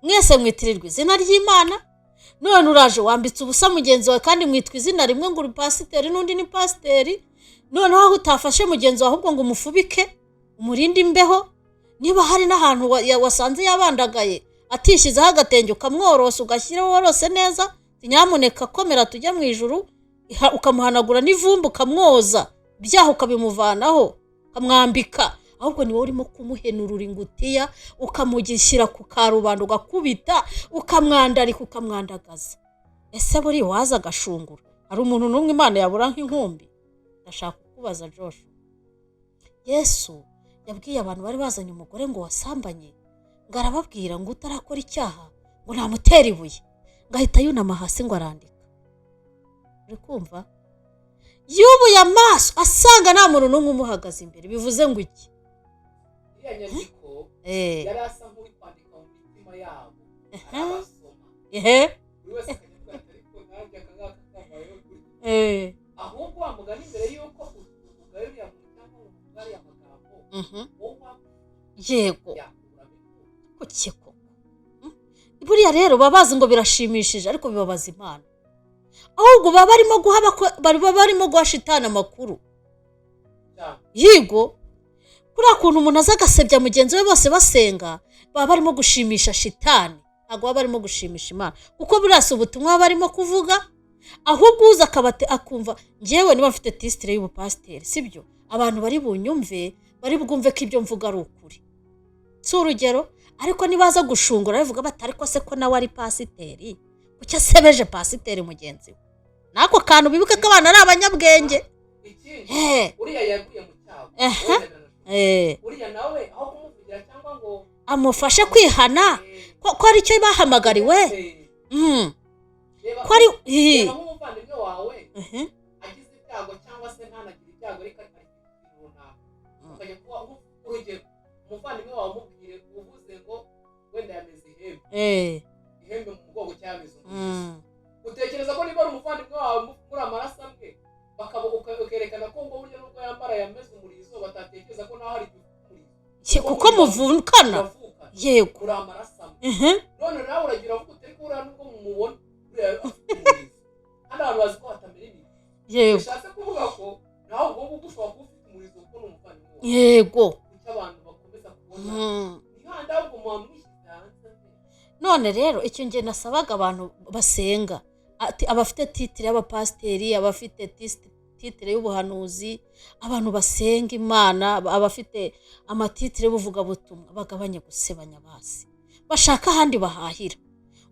Mwese mwitirirwa izina ry'Imana, none uraje wambitse ubusa mugenzi wawe, kandi mwitwa izina rimwe, ngo uri pasiteri n'undi ni pasiteri. Noneho aho utafashe mugenzi wawe ahubwo ngo umufubike, umurinde imbeho, niba hari n'ahantu wasanze yabandagaye atishyizeho agatenge, ukamworosa, ugashyiraho worose neza, nyamuneka komera tujye mu ijuru, ukamuhanagura n'ivumbi, ukamwoza ibyaha, ukabimuvanaho, ukamwambika. Ahubwo ni wowe urimo kumuhenurura ingutiya, ukamugishyira ku karubanda, ugakubita, ukamwandarika, ukamwandagaza. Ese buriya waza agashungura, hari umuntu n'umwe Imana yabura nk'inkumbi? Ndashaka kukubaza, Joshua. Yesu yabwiye abantu bari bazanye umugore ngo wasambanye, ngo arababwira ngo utarakora icyaha ngo namutere ibuye, ngo ahita yunama hasi ngo arandika. Uri kumva? Yubuye amaso asanga nta muntu n'umwe umuhagaze imbere. Bivuze ngo iki? Iriya nyandiko yari asa nk'uri kwandika mu mitima yabo, arabasoma, buri wese akajya avuga ati: "Ariko nanjye aka ngaka kambayeho gutya." Ahubwo wa mugani, mbere y'uko uvuga uriya muntu cyangwa uvuga ariya magambo, wowe yakuramo imfubyi. Kuki koko? Buriya rero baba bazi ngo birashimishije, ariko bibabaza Imana. Ahubwo baba barimo guha baba barimo guha shitani amakuru. Cyane. Yigo, kuriya kuntu umuntu aza agasebya mugenzi we bose basenga, baba barimo gushimisha shitani, ntabwo baba barimo gushimisha Imana, kuko buriya si ubutumwa baba barimo kuvuga. Ahubwo uza akabate akumva: "Ngewe niba mfite titre y'ubupasiteri, sibyo, abantu bari bunyumve, bari bwumve ko ibyo mvuga ari ukuri." Si urugero? Ariko nibaza gushungura bavuga bati: "Ariko se ko nawe ari pasiteri, kuki asebeje pasiteri mugenzi we?" N'ako kantu bibuke ko abana ari abanyabwenge. Ikindi, uriya yaguye mu cyago, wenda biranashoboka. Uriya nawe aho kumuvugira cyangwa ngo amufashe kwihana, ko ari cyo bahamagariwe. Reba Ko ari reba nk'umuvandimwe wawe agize ibyago cyangwa se ntanagire ibyago, ariko ari ikintu runaka, ukajya kuba urugero umuvandimwe wawe umubwire uvuze ngo wenda yameze ihembe, ihembe mu mugongo cyangwa yameze umurizo, utekereza ko niba ari umuvandimwe wawe muri amaraso amwe, bakaba ukerekana ko ngo burya nubwo yambara yameze umurizo, batatekereza ko nawe hari igihe ufite umurizo? Kuko muvukana. Muravukana. Yego. Uri amaraso amwe. None nawe uragira uvuga uti: "Ariko buriya nubwo mumubona, buriya afite umurizo," kandi abantu bazi ko hatamera imirizo. Bishatse kuvuga ko nawe ubwo ngubwo ushobora kuba ufite umurizo kuko ni umuvandimwe wawe. Kuki abantu bakomeza kubona imihanda, ahubwo muba mwishyize hanze? None rero icyo ngiye nasabaga abantu basenga, ati abafite titre y'abapasiteri, abafite titre y'ubuhanuzi, abantu basenga Imana, abafite amatitre y'ubuvugabutumwa, bagabanye gusebanya basi, bashaka ahandi bahahira.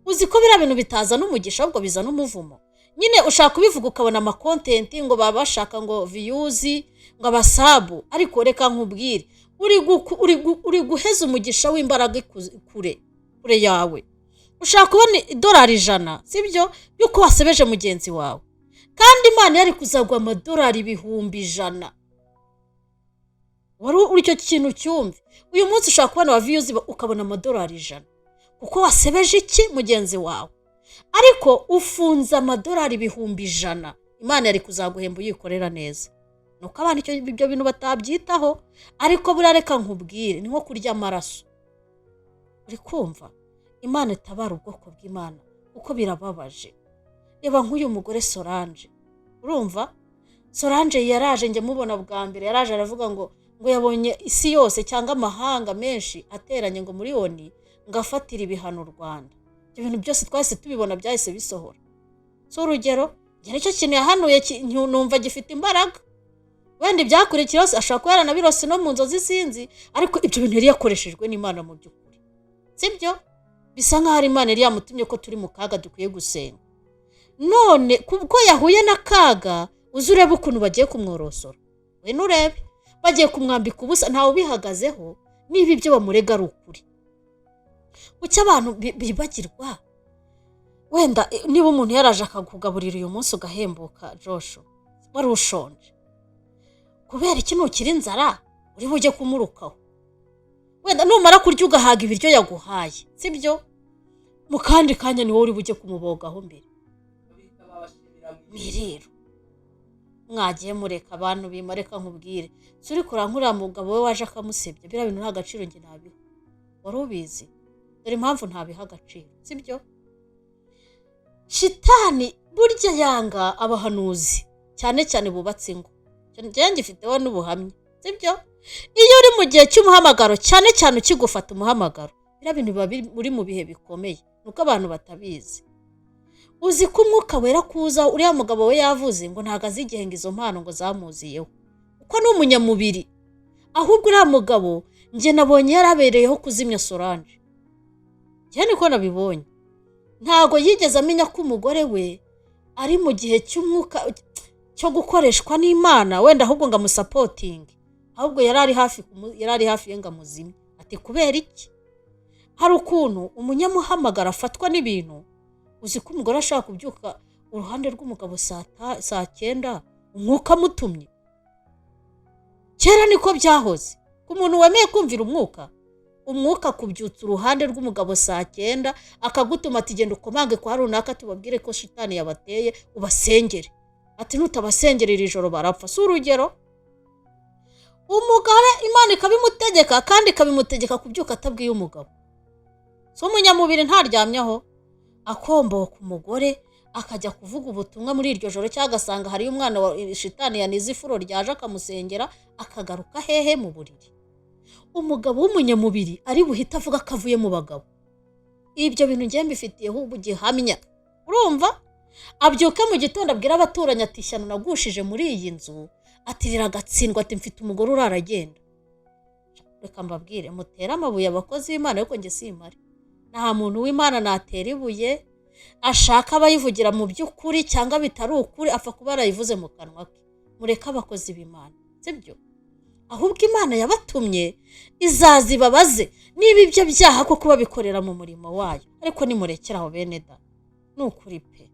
Uzi ko biriya bintu bitazana umugisha, ahubwo bizana umuvumo nyine. Ushaka kubivuga ukabona amacontent, ngo baba bashaka ngo views, ngo abasabu. Ariko reka nkubwire, uri guheza umugisha w'imbaraga kure kure yawe. Ushaka kubona idolari 100, sibyo, y'uko wasebeje mugenzi wawe, kandi Imana yari kuzagwa amadolari 100,000. Wari uri icyo kintu cyumve. Uyu munsi ushobora kubona wa views, ukabona amadolari 100 kuko wasebeje iki mugenzi wawe, ariko ufunze amadolari 100,000 Imana yari kuzaguhemba uyikorera neza. Nuko abantu ibyo bintu batabyitaho. Ariko buriya reka nkubwire, ni nko kurya amaraso. Uri kumva? Imana itabara ubwoko bw'Imana, kuko birababaje. Reba nk'uyu mugore Solange. Urumva, Solange yaraje, njya mubona bwa mbere yaraje aravuga ngo yabonye isi yose cyangwa amahanga menshi ateranye ngo muri ONU ngo afatire ibihano u Rwanda. Ibyo bintu byose twahise tubibona, byahise bisohora. Si urugero? Njye nicyo kintu yahanuye numva gifite imbaraga. Wenda ibyakurikiyeho ashobora kuba yaranabirose no mu nzozi, sinzi, ariko ibyo bintu yari yakoreshejwe n'Imana mu by'ukuri, sibyo? Bisa nk'aho ari Imana yari yamutumye ko turi mu kaga, dukwiye gusenga. None kubwo yahuye n'akaga, uze urebe ukuntu bagiye kumworosora. We nurebe, bagiye kumwambika ubusa, ntawe ubihagazeho niba ibyo bamurega ari ukuri. Kuki abantu bibagirwa? Wenda niba umuntu yaraje akakugaburira uyu munsi ugahembuka, Josho, wari ushonje, kubera iki nukira inzara uri bujye kumurukaho? Wenda numara kurya ugahaga ibiryo yaguhaye, sibyo? Mu kandi kanya ni wowe uri bujye kumubogaho mbere. Babita babashimira mu Miriro mwagiye mureka abantu bimareka. Nkubwire, si uri kureba nk'uriya mugabo we waje akamusebya, biriya bintu nta gaciro njye nabiha. Wari ubizi? Dore impamvu ntabiha agaciro, sibyo? Shitani burya yanga abahanuzi, cyane cyane bubatse ingo. Njyewe ngifiteho n'ubuhamya, sibyo? Iyo uri mu gihe cy'umuhamagaro, cyane cyane ukigufata umuhamagaro, biriya bintu biba uri mu bihe bikomeye, nuko abantu batabizi. Uzi ko Umwuka Wera kuza, uriya mugabo we yavuze ngo ntabwo azi igihe ngo izo mpano ngo zamuziyeho, kuko ni umunyamubiri. Ahubwo uriya mugabo njye nabonye yarabereyeho kuzimya Solange. Njye niko nabibonye. Ntabwo yigeze amenya ko umugore we ari mu gihe cy'umwuka, cyo gukoreshwa n'Imana, wenda ahubwo ngo amusupportinge. Ahubwo yari ari hafi ye ngo amuzimye. Ati kubera iki? Hari ukuntu umunyamuhamagaro afatwa n'ibintu. Uzi ko umugore ashaka kubyuka uruhande rw'umugabo saa 9, umwuka amutumye? Kera niko byahoze. Ku muntu wemeye kumvira umwuka, umwuka akubyutsa uruhande rw'umugabo saa 9, akagutuma ati: "Genda ukomange kwa runaka, tubabwire ko shitani yabateye, ubasengere." Ati: "Nutabasengera iri joro barapfa." Si urugero? Umugore Imana ikabimutegeka, kandi ikabimutegeka kubyuka atabwiye umugabo. Si umunyamubiri, ntaryamyeho, akomboka umugore akajya kuvuga ubutumwa muri iryo joro, cyangwa agasanga hariyo umwana wa shitani yanize ifuro ryaje, akamusengera, akagaruka hehe? Mu buriri. Umugabo w'umunyamubiri ari buhite avuga ko avuye mu bagabo. Ibyo bintu ngiye mbifitiyeho ubu gihamya. Urumva, abyuke mu gitondo abwira abaturanyi ati: "Ishyano nagushije muri iyi nzu," ati: "Riragatsindwa," ati: "Mfite umugore urara agenda." Reka mbabwire, mutere amabuye abakozi b'Imana, ariko njye simpari. Nta muntu w'Imana natera ibuye. Ashaka abayivugira mu by'ukuri cyangwa bitari ukuri, apfa kuba yarayivuze mu kanwa ke. Mureke abakozi b'Imana, sibyo? Ahubwo Imana yabatumye izaza ibabaze niba ibyo byaha koko babikorera mu murimo wayo. Ariko nimurekere aho, bene da, ni ukuri pe.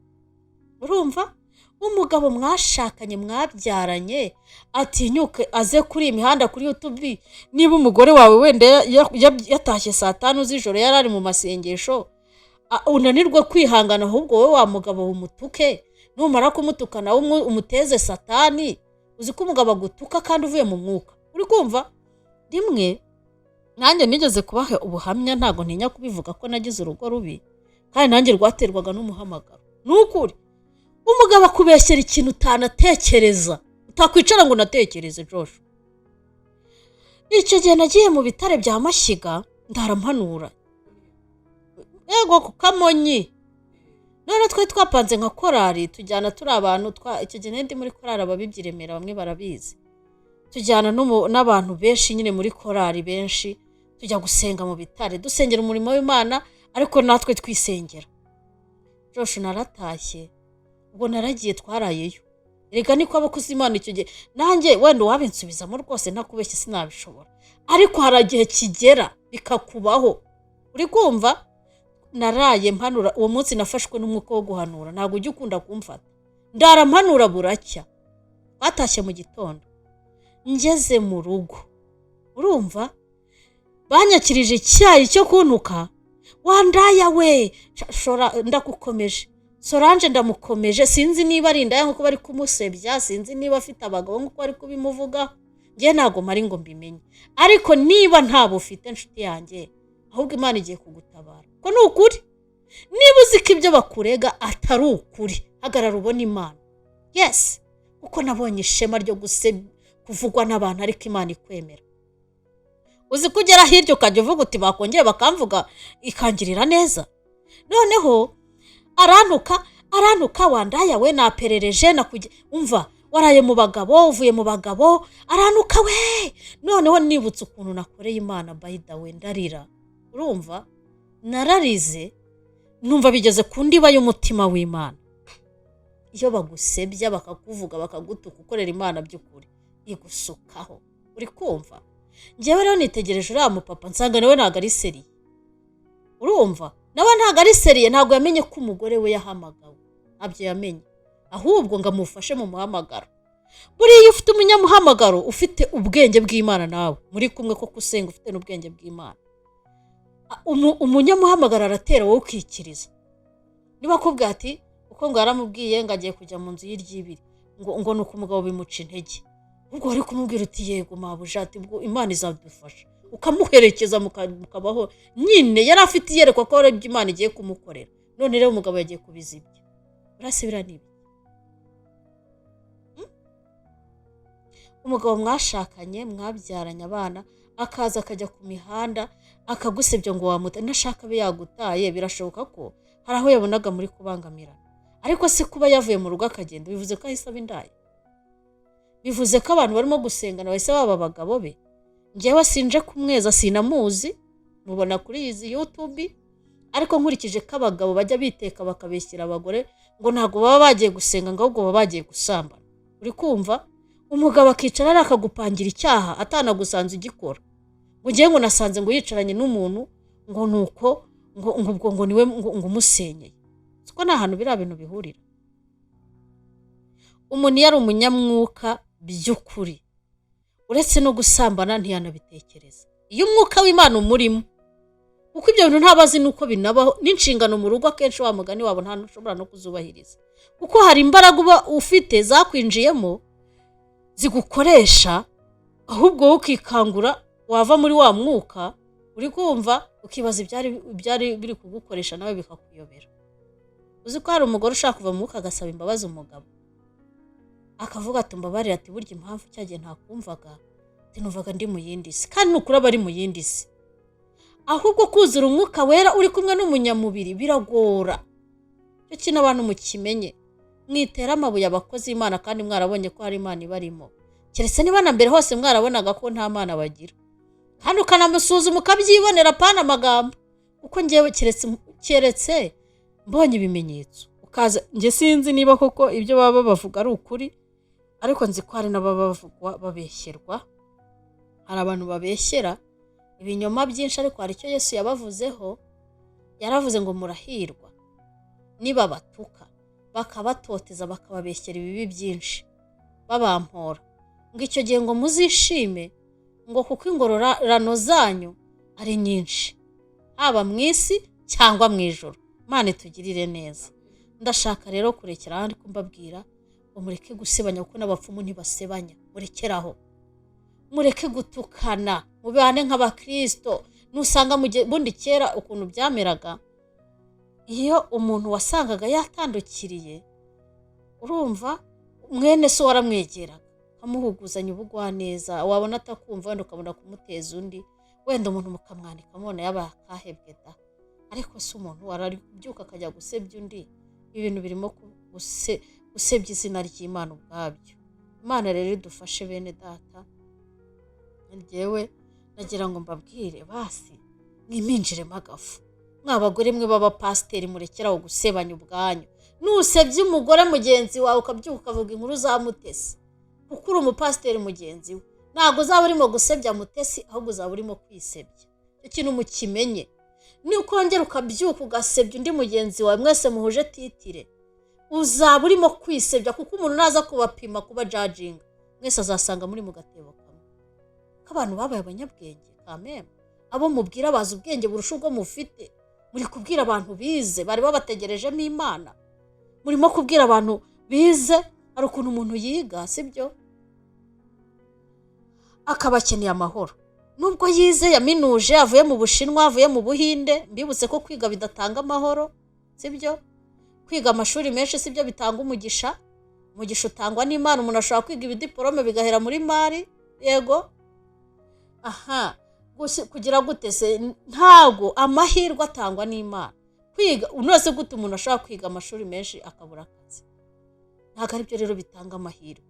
Urumva, umugabo mwashakanye, mwabyaranye, atinyuke aze kuri iyi mihanda, kuri YouTube. Niba umugore wawe wenda yatashye saa 5 z'ijoro, yari ari mu masengesho, unanirwe kwihangana, ahubwo wowe wa mugabo umutuke. Numara kumutuka nawe umuteze satani. Uzi ko umugabo agutuka kandi uvuye mu mwuka? Uri kumva, rimwe nanjye nigeze kubaha ubuhamya, ntabwo ntinya kubivuga, ko nagize urugo rubi, kandi nanjye rwaterwaga n'umuhamagaro. Ni ukuri, umugabo akubeshyera ikintu utanatekereza, utakwicara ngo unatekereze. Josh, icyo gihe nagiye mu bitare bya Mashyiga, ndarampanura, yego, ku Kamonyi. None twari twapanze nka korari, tujyana turi abantu icyo gihe nari ndi muri korari Ababibyi Remera, bamwe barabizi. Tujyana n'abantu benshi nyine muri korari benshi, tujya gusenga mu bitare, dusengera umurimo w'Imana, ariko natwe twisengera. Josh, naratashye ubwo, naragiye, twarayeyo. Reka niko abakozi Imana icyo gihe, nanjye wenda uwabinsubizamo rwose, ntakubeshye, sinabishobora, ariko hari igihe kigera bikakubaho. Uri kumva, naraye mpanura uwo munsi, nafashwe n'umwuka wo guhanura, ntabwo ujya ukunda kumfata. Ndara mpanura buracya, batashye mu gitondo. Ngeze mu rugo, urumva, banyakirije icyayi cyo kuntuka: "Wandaya we!" Shora ndagukomeje. Solange ndamukomeje. Sinzi niba ari indaya nk'uko bari kumusebya, sinzi niba afite abagabo nk'uko bari kubimuvugaho, njye ntabwo mpari ngo mbimenye. Ariko niba ntabwo ufite, inshuti yanjye, ahubwo Imana igiye kugutabara, ko ni ukuri. Niba uzi ko ibyo bakurega atari ukuri, hagarara ubone Imana. Yes, kuko nabonye ishema ryo kuvugwa n'abantu, ariko Imana ikwemera. Uzi ko ugera hirya ukajya uvuga uti: "Bakongera bakamvuga, ikangirira neza." Noneho arantuka, arantuka: "Wandaya we, naperereje, nakujya, umva, waraye mu bagabo, uvuye mu bagabo." Arantuka we. Noneho nibutse ukuntu nakoreye Imana, by the way, ndarira. Urumva, Nararize, numva bigeze ku ndiba y'umutima w'Imana. Iyo bagusebya, bakakuvuga, bakagutuka, ukorera Imana by'ukuri, igusukaho. Uri kumva? Ngewe rero nitegereje uriya mupapa, nsanga nawe ntabwo ari sérieux. Urumva, nawe ntabwo ari sérieux. Ntabwo yamenye ko umugore we yahamagawe, ntabyo yamenye, ahubwo ngo amufashe mu muhamagaro. Buriya iyo ufite umunyamuhamagaro ufite ubwenge bw'Imana, nawe muri kumwe koko usenga ufite n'ubwenge bw'Imana, umunyamuhamagaro aratera, wowe ukikiriza. Niba akubwira ati, kuko ngo yaramubwiye ngo agiye kujya mu nzu y'iryibiri, ngo ni uko umugabo bimuca intege, ubwo wari kumubwira uti: "Yego mabuja," ati: "Ubwo Imana izadufasha," ukamuherekeza, mukabaho nyine. Yari afite iyerekwa ko hari ibyo Imana igiye kumukorera. None rero umugabo yagiye kubizibya. Urase biriya ni ibiki? Umugabo mwashakanye, mwabyaranye abana, akaza akajya ku mihanda akagusebya ngo wamuta, nashaka abe yagutaye. Birashoboka ko hari aho yabonaga muri kubangamirana, ariko se kuba yavuye mu rugo akagenda bivuze ko ahise aba indaya? Bivuze ko abantu barimo gusengana bahise baba abagabo be? Njyewe sinje kumweza, sinamuzi, mubona kuri izi YouTube, ariko nkurikije ko abagabo bajya biteka bakabeshyira abagore ngo ntabwo baba bagiye gusenga, ngo ahubwo baba bagiye gusambana. Uri kumva, umugabo akicara ari akagupangira icyaha atanagusanze ugikora, ngo ngewe ngo nasanze ngo yicaranye n'umuntu, ngo nuko ngo ubwo ngo niwe ngo umusenyeye. Siko nta hantu biriya bintu bihurira. Umuntu iyo ari umunyamwuka by'ukuri, uretse no gusambana ntiyanabitekereza, iyo umwuka w'Imana umurimo, kuko ibyo bintu ntaba azi n'uko binabaho. N'inshingano mu rugo akenshi, wa mugani wabo, nta ushobora no kuzubahiriza, kuko hari imbaraga uba ufite zakwinjiyemo zigukoresha, ahubwo wowe ukikangura wava muri wa mwuka, uri kumva, ukibaza ibyari biri kugukoresha, nawe bikakuyobera. Uzi ko hari umugore ushaka kuva mu mwuka agasaba imbabazi umugabo, akavuga ati: "Mbabarira," ati: "Burya impamvu cyagihe ntakumvaga," ati: "Numvaga ndi mu yindi si." Kandi ni ukuri aba ari mu yindi si. Ahubwo kuzura Umwuka Wera uri kumwe n'umunyamubiri biragora. Icyo kintu abantu mukimenye. Mwitera amabuye abakozi b'Imana kandi mwarabonye ko hari Imana ibarimo, keretse niba na mbere hose mwarabonaga ko nta Mana bagira, kandi ukanamusuzuma ukabyibonera, apana amagambo. Kuko ngewe keretse mbonye ibimenyetso ukaza, njye sinzi niba koko ibyo baba bavuga ari ukuri, ariko nzi ko hari n'ababa bavugwa babeshyerwa. Hari abantu babeshyera ibinyoma byinshi, ariko hari icyo Yesu yabavuzeho. Yaravuze ngo: "Murahirwa nibabatuka, bakabatoteza, bakababeshyera ibibi byinshi babampora," ngo icyo gihe ngo muzishime, ngo kuko ingororano zanyu ari nyinshi, haba mu isi cyangwa mu ijoro. Imana itugirire neza. Ndashaka rero kurekera ahandi mbabwira ngo mureke gusebanya, kuko n'abapfumu ntibasebanya. Murekeraho, mureke gutukana, mubane nk'abakirisito. Nusanga bundi kera ukuntu byameraga, iyo umuntu wasangaga yatandukiriye, urumva, mwene so waramwegeraga ukamuhuguzanya ubugwaneza, wabona atakumva wenda ukabona kumuteza undi, wenda umuntu mukamwandika mubona yaba akahebwe da. Ariko se umuntu arari kubyuka akajya gusebya undi? Ibintu birimo gusebya izina ry'Imana ubwabyo. Imana rero idufashe, bene data. Njyewe nagira ngo mbabwire, basi mwiminjiremo agafu. Mwa bagore mwe b'abapasiteri, murekeraho gusebanya ubwanyu. Nusebye umugore mugenzi wawe, ukabyuka ukavuga inkuru za Mutesi kuko uri umupasiteri mugenzi we, ntabwo uzaba urimo gusebya Mutesi, ahubwo uzaba urimo kwisebya. Icyo kintu mukimenye. Nukongera ukabyuka ugasebya undi mugenzi wawe mwese muhuje titre, uzaba urimo kwisebya, kuko umuntu naza kubapima, kuba judginga mwese, azasanga muri mu gatebo kamwe. Ko abantu babaye abanyabwenge kameme, abo mubwira bazi ubwenge burusha ubwo mufite. Muri kubwira abantu bize bari babategerejemo Imana, murimo kubwira abantu bize. Hari ukuntu umuntu yiga, sibyo, akaba akeneye amahoro nubwo yize, yaminuje, avuye mu Bushinwa, avuye mu Buhinde. Mbibutse ko kwiga bidatanga amahoro, sibyo? Kwiga amashuri menshi sibyo bitanga umugisha. Umugisha utangwa n'Imana. Umuntu ashobora kwiga ibidiporome bigahera muri mari. Yego, aha kugira gute se? Ntabwo amahirwe atangwa n'Imana. Kwiga unose gute umuntu ashobora kwiga amashuri menshi akabura akazi? Ntabwo aribyo rero bitanga amahirwe.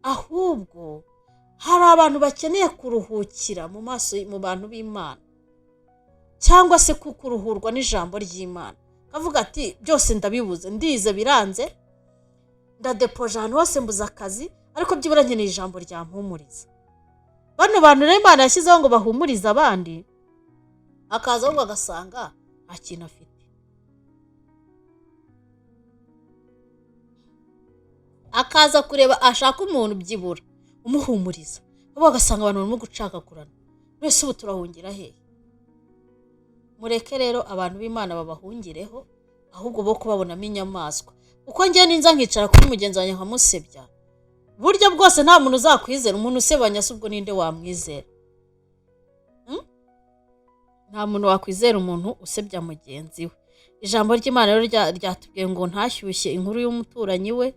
Ahubwo hari abantu bakeneye kuruhukira mu maso mu bantu b'Imana. Cyangwa se kuruhurwa n'ijambo ry'Imana, akavuga ati byose ndabibuze, ndize biranze, ndadepoje ahantu hose, mbuze akazi, ariko byibura nkeneye ijambo ryampumuriza. Bano bantu rero Imana yashyizeho ngo bahumurize abandi, akaza ahubwo agasanga nta kintu afite. Akaza kureba ashaka umuntu byibura umuhumuriza, ahubwo agasanga abantu barimo gucagakurana. Mwese ubu turahungira hehe? Mureke rero abantu b'Imana babahungireho, ahubwo bo kubabonamo inyamaswa. Kuko njye ninza nkicara kuri mugenzi wanjye nkamusebya, buryo bwose nta muntu uzakwizera. Umuntu usebanya se ubwo ninde wamwizera? Nta muntu wakwizera umuntu usebya mugenzi we. Ijambo ry'Imana rero ryatubwiye ngo ntashyushye inkuru y'umuturanyi we,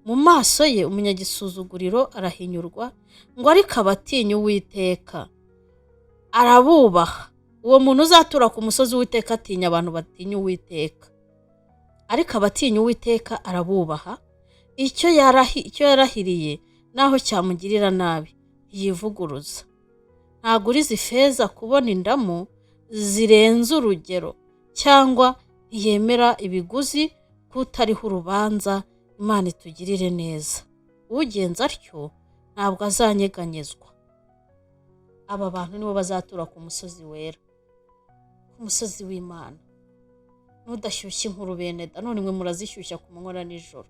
mu maso ye umunyagisuzuguriro arahinyurwa, ngo ariko abatinya Uwiteka arabubaha. Uwo muntu uzatura ku musozi w'Uwiteka atinya abantu batinya Uwiteka, ariko abatinya Uwiteka arabubaha. Icyo yarahiriye naho cyamugirira nabi ntiyivuguruza. Ntaguriza ifeza kubona indamu zirenze urugero, cyangwa ntiyemera ibiguzi kutariho urubanza. Imana itugirire neza. Ugenza atyo ntabwo azanyeganyezwa. Aba bantu nibo bazatura ku musozi wera, ku musozi w'Imana. Nudashyushya inkuru bene da, none mwe murazishyushya ku manywa na nijoro.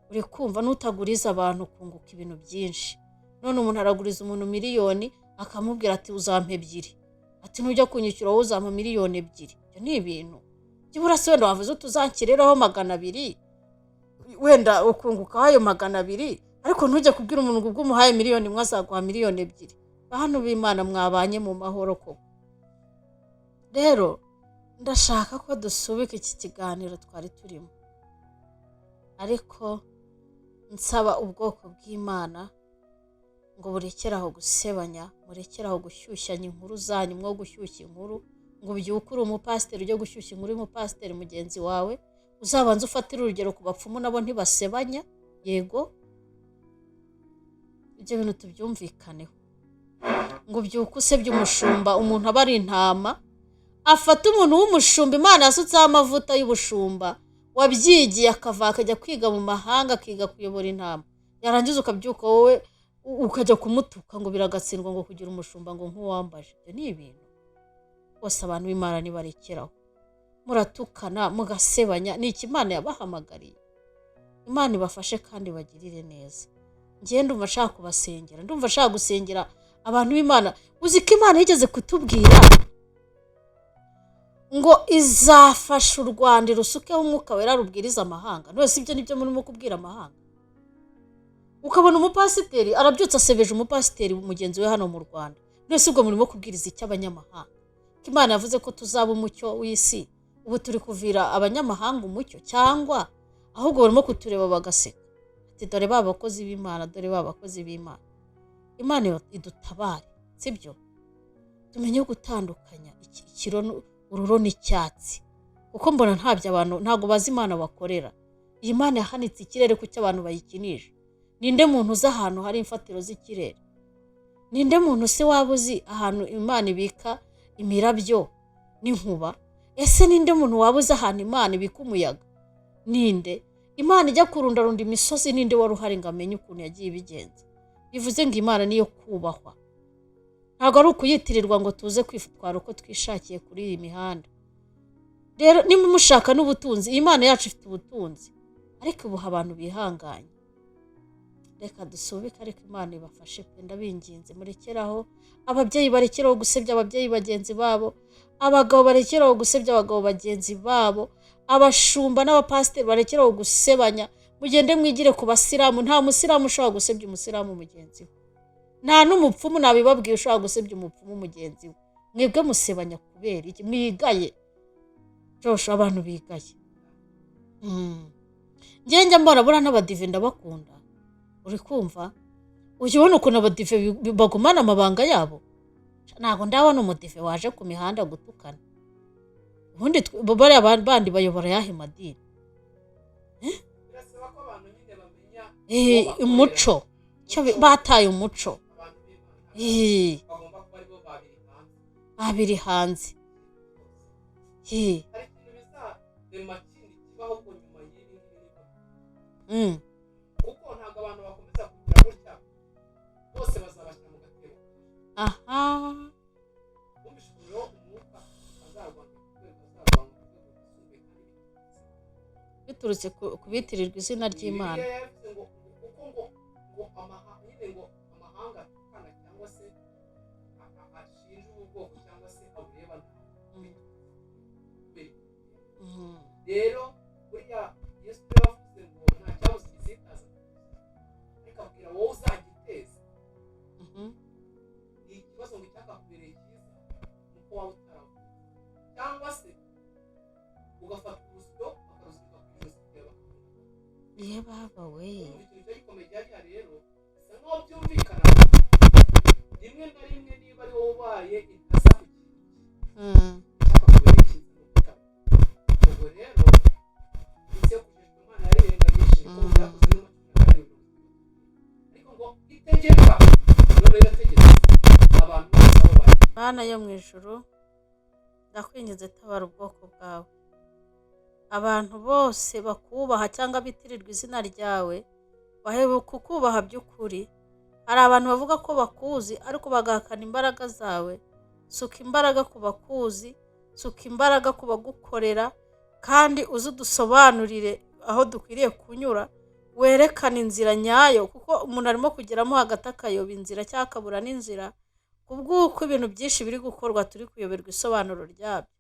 Uri kumva? Nutaguriza abantu kunguka ibintu byinshi. None umuntu araguriza umuntu miliyoni akamubwira ati uzampa 2, ati nujya kunyishyura wowe uzampa miliyoni 2. Ibyo ni ibintu byibura se wenda wavuze utuzankiriraho 200, wenda ukunguka ayo 200, ariko ntujye kubwira umuntu ngo ubwo umuhaye miliyoni 1 azaguha miliyoni 2. Bantu b'Imana mwabanye mu mahoro koko. Rero ndashaka ko dusubika iki kiganiro twari turimo, ariko nsaba ubwoko bw'Imana ngo burekere aho gusebanya, murekere aho gushyushyanya inkuru zanyu, mwo gushyushya inkuru ngo ubyuke uri umupasiteri ujye gushyushya inkuru y'umupasiteri mugenzi wawe. Uzabanza ufatire urugero ku bapfumu, nabo ntibasebanya. Yego, ibyo bintu tubyumvikaneho. Ngo ubyuke usebye umushumba, umuntu aba ari intama, afata umuntu w'umushumba Imana yasutseho amavuta y'ubushumba, wabyigiye akava akajya kwiga mu mahanga, akiga kuyobora intama, yarangiza ukabyuka wowe ukajya kumutuka ngo biragatsindwa ngo kugira umushumba ngo nk'uwambaje. Ibyo ni ibintu bose abantu b'Imana nibarekeraho. Muratukana mugasebanya, ni iki Imana yabahamagariye? Imana ibafashe kandi bagirire neza. Njye ndumva nshaka kubasengera, ndumva nshaka gusengera abantu b'Imana. Uzi ko Imana yigeze kutubwira ngo izafasha u Rwanda irusukeho umwuka wera rubwiriza amahanga. None si ibyo nibyo murimo kubwira amahanga? Ukabona umupasiteri arabyutse asebeje umupasiteri mugenzi we hano mu Rwanda. None si ubwo murimo kubwiriza iki abanyamahanga? Ko Imana yavuze ko tuzaba umucyo w'isi, ubu turi kuvira abanyamahanga umucyo, cyangwa ahubwo barimo kutureba bagaseka ati dore ba bakozi b'Imana, dore ba bakozi b'Imana. Imana idutabare, sibyo? Tumenye gutandukanya ikiro ururo n'icyatsi, kuko mbona ntabyo abantu ntabwo bazi Imana bakorera. Iyi Mana yahanitse ikirere kuko abantu bayikinisha. Ninde muntu uzi ahantu hari imfatiro z'ikirere? Ninde muntu se waba uzi ahantu Imana ibika imirabyo n'inkuba? Ese ninde muntu waba uzi ahantu Imana ibika umuyaga? Ninde? Imana ijya kurundarunda imisozi, ninde wari uhari ngo amenye ukuntu yagiye ibigenza? Bivuze ngo Imana niyo kubahwa, ntabwo ari ukuyitirirwa ngo tuze kwitwara uko twishakiye kuri iyi mihanda. Rero niba mushaka n'ubutunzi, iyi Mana yacu ifite ubutunzi, ariko ubuha abantu bihanganye. Reka dusubike, ariko Imana ibafashe pe, ndabinginze murekeraho. Ababyeyi barekeraho gusebya ababyeyi bagenzi babo, abagabo barekeraho gusebya abagabo bagenzi babo, abashumba n'abapasiteri barekeraho gusebanya. Mugende mwigire ku basilamu. Nta musilamu ushobora gusebya umusilamu mugenzi we, nta n'umupfumu nabibabwiye ushobora gusebya umupfumu mugenzi we. Mwebwe musebanya kubera iki? Mwigaye Joshua, abantu bigaye. Njye njya mbona buriya n'abadive ndabakunda. Uri kumva? Ujya ubona ukuntu abadive bagumana amabanga yabo? Ntabwo ndabona umudive waje ku mihanda gutukana. Ubundi bariya bandi bayobora yahe madini? Birasaba ko abantu nyine bamenya Umuco, bataye umuco. Bagomba kuba aribo babiri hanze. Babiri hanze. He. Hari ikintu bizarema kindi kibaho ko nyuma y'ibi ngibi nibwo, kuko ntabwo abantu bakomeza kugira gutya, bose bazabashyira mu gatebo. Wumvishe ukuntu rero umwuka azarwanya ku rwego, azarwanya ku rwego rwisumbuye kandi biturutse ku bitirirwa izina ry'Imana. Bibiliya yavuze ngo kuko ngo nyine ngo amahanga atukana cyangwa se ashinja ubu bwoko cyangwa se abureba nabi. Rero buriya Yesu yavuze ngo nta cyabuze igisitaza, ariko abwira wowe uzagiteza. Ni ikibazo ngo icyakakubereye cyiza ni uko waba utaravuze, cyangwa se ugafata urusyo bakaruzirika ku ijosi ryawe bakakunaga. Ye baba we! Urumva ikintu cyari gikomeye cyari gihari. Rero bisa nkaho byumvikana rimwe na rimwe, niba ari wowe ubaye intaza ku kintu, cyakakubereye cyiza ni ukutaba. Ubwo rero isi yo kujijwa Imana yarirengagije, niko byakoze no mu 17, ariko ngo itegeka, none irategetse abantu bose aho bari. Mana yo mu ijuru, ndakwinginze, tabara ubwoko bwawe. Abantu bose bakubaha cyangwa bitirirwa izina ryawe bahe kukubaha by'ukuri. Hari abantu bavuga ko bakuzi ariko bagahakana imbaraga zawe. Suka imbaraga ku bakuzi, suka imbaraga ku bagukorera, kandi uze udusobanurire aho dukwiriye kunyura, werekane inzira nyayo, kuko umuntu arimo kugeramo hagati akayoba inzira cyangwa akabura n'inzira kubw'uko ibintu byinshi biri gukorwa turi kuyoberwa isobanuro ryabyo.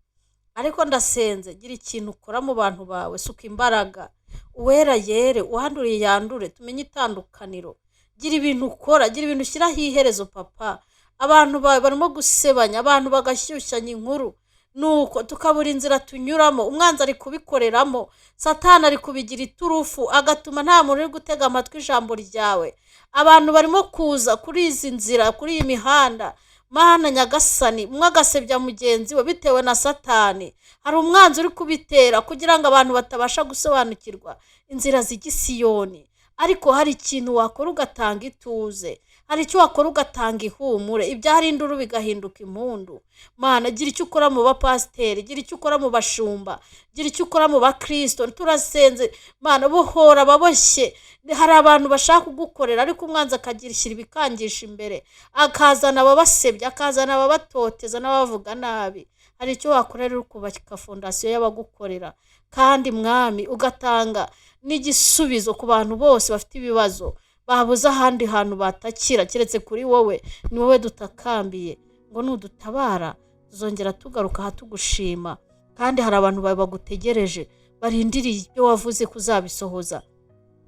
Ariko ndasenze, gira ikintu ukora mu bantu bawe, suka imbaraga, uwera yere, uwanduriye yandure, tumenye itandukaniro. Gira ibintu ukora, gira ibintu ushyiraho iherezo, Papa. Abantu bawe barimo gusebanya, abantu bagashyushyanya inkuru, nuko tukabura inzira tunyuramo. Umwanzi ari kubikoreramo, Satani ari kubigira iturufu, agatuma nta muntu uri gutega amatwi ijambo ryawe. Abantu barimo kuza kuri izi nzira, kuri iyi mihanda, Mana Nyagasani, umwe agasebya mugenzi we bitewe na Satani. Hari umwanzi uri kubitera kugira ngo abantu batabasha gusobanukirwa inzira zijya i Siyoni. Ariko hari ikintu wakora ugatanga ituze, hari icyo wakora ugatanga ihumure, ibyari induru bigahinduka impundu. Mana, gira icyo ukora mu bapasiteri, gira icyo ukora mu bashumba, gira icyo ukora mu bakristo. Turasenze Mana, bohora ababoshye. Hari abantu bashaka kugukorera, ariko umwanzi akagishyira ibikangisha imbere, akazana ababasebya, akazana ababatoteza n'abavuga nabi. Hari icyo wakora rero ukubaka fondasiyo y'abagukorera, kandi Mwami ugatanga n'igisubizo ku bantu bose bafite ibibazo babuze ahandi hantu batakira keretse kuri wowe. Ni wowe dutakambiye ngo nudutabara tuzongera tugaruka aha tugushima. Kandi hari abantu bawe bagutegereje, barindiriye ibyo wavuze kuzabisohoza.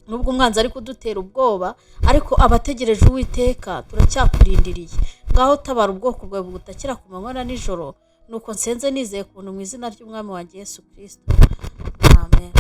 Nubwo umwanzi ari kudutera ubwoba, ariko abategereje Uwiteka turacyakurindiriye. Ngaho tabara ubwoko bwawe bugutakira ku manywa na nijoro. Nuko nsenze nizeye kubuntu mu izina ry'Umwami wanjye Yesu Kirisito, amen.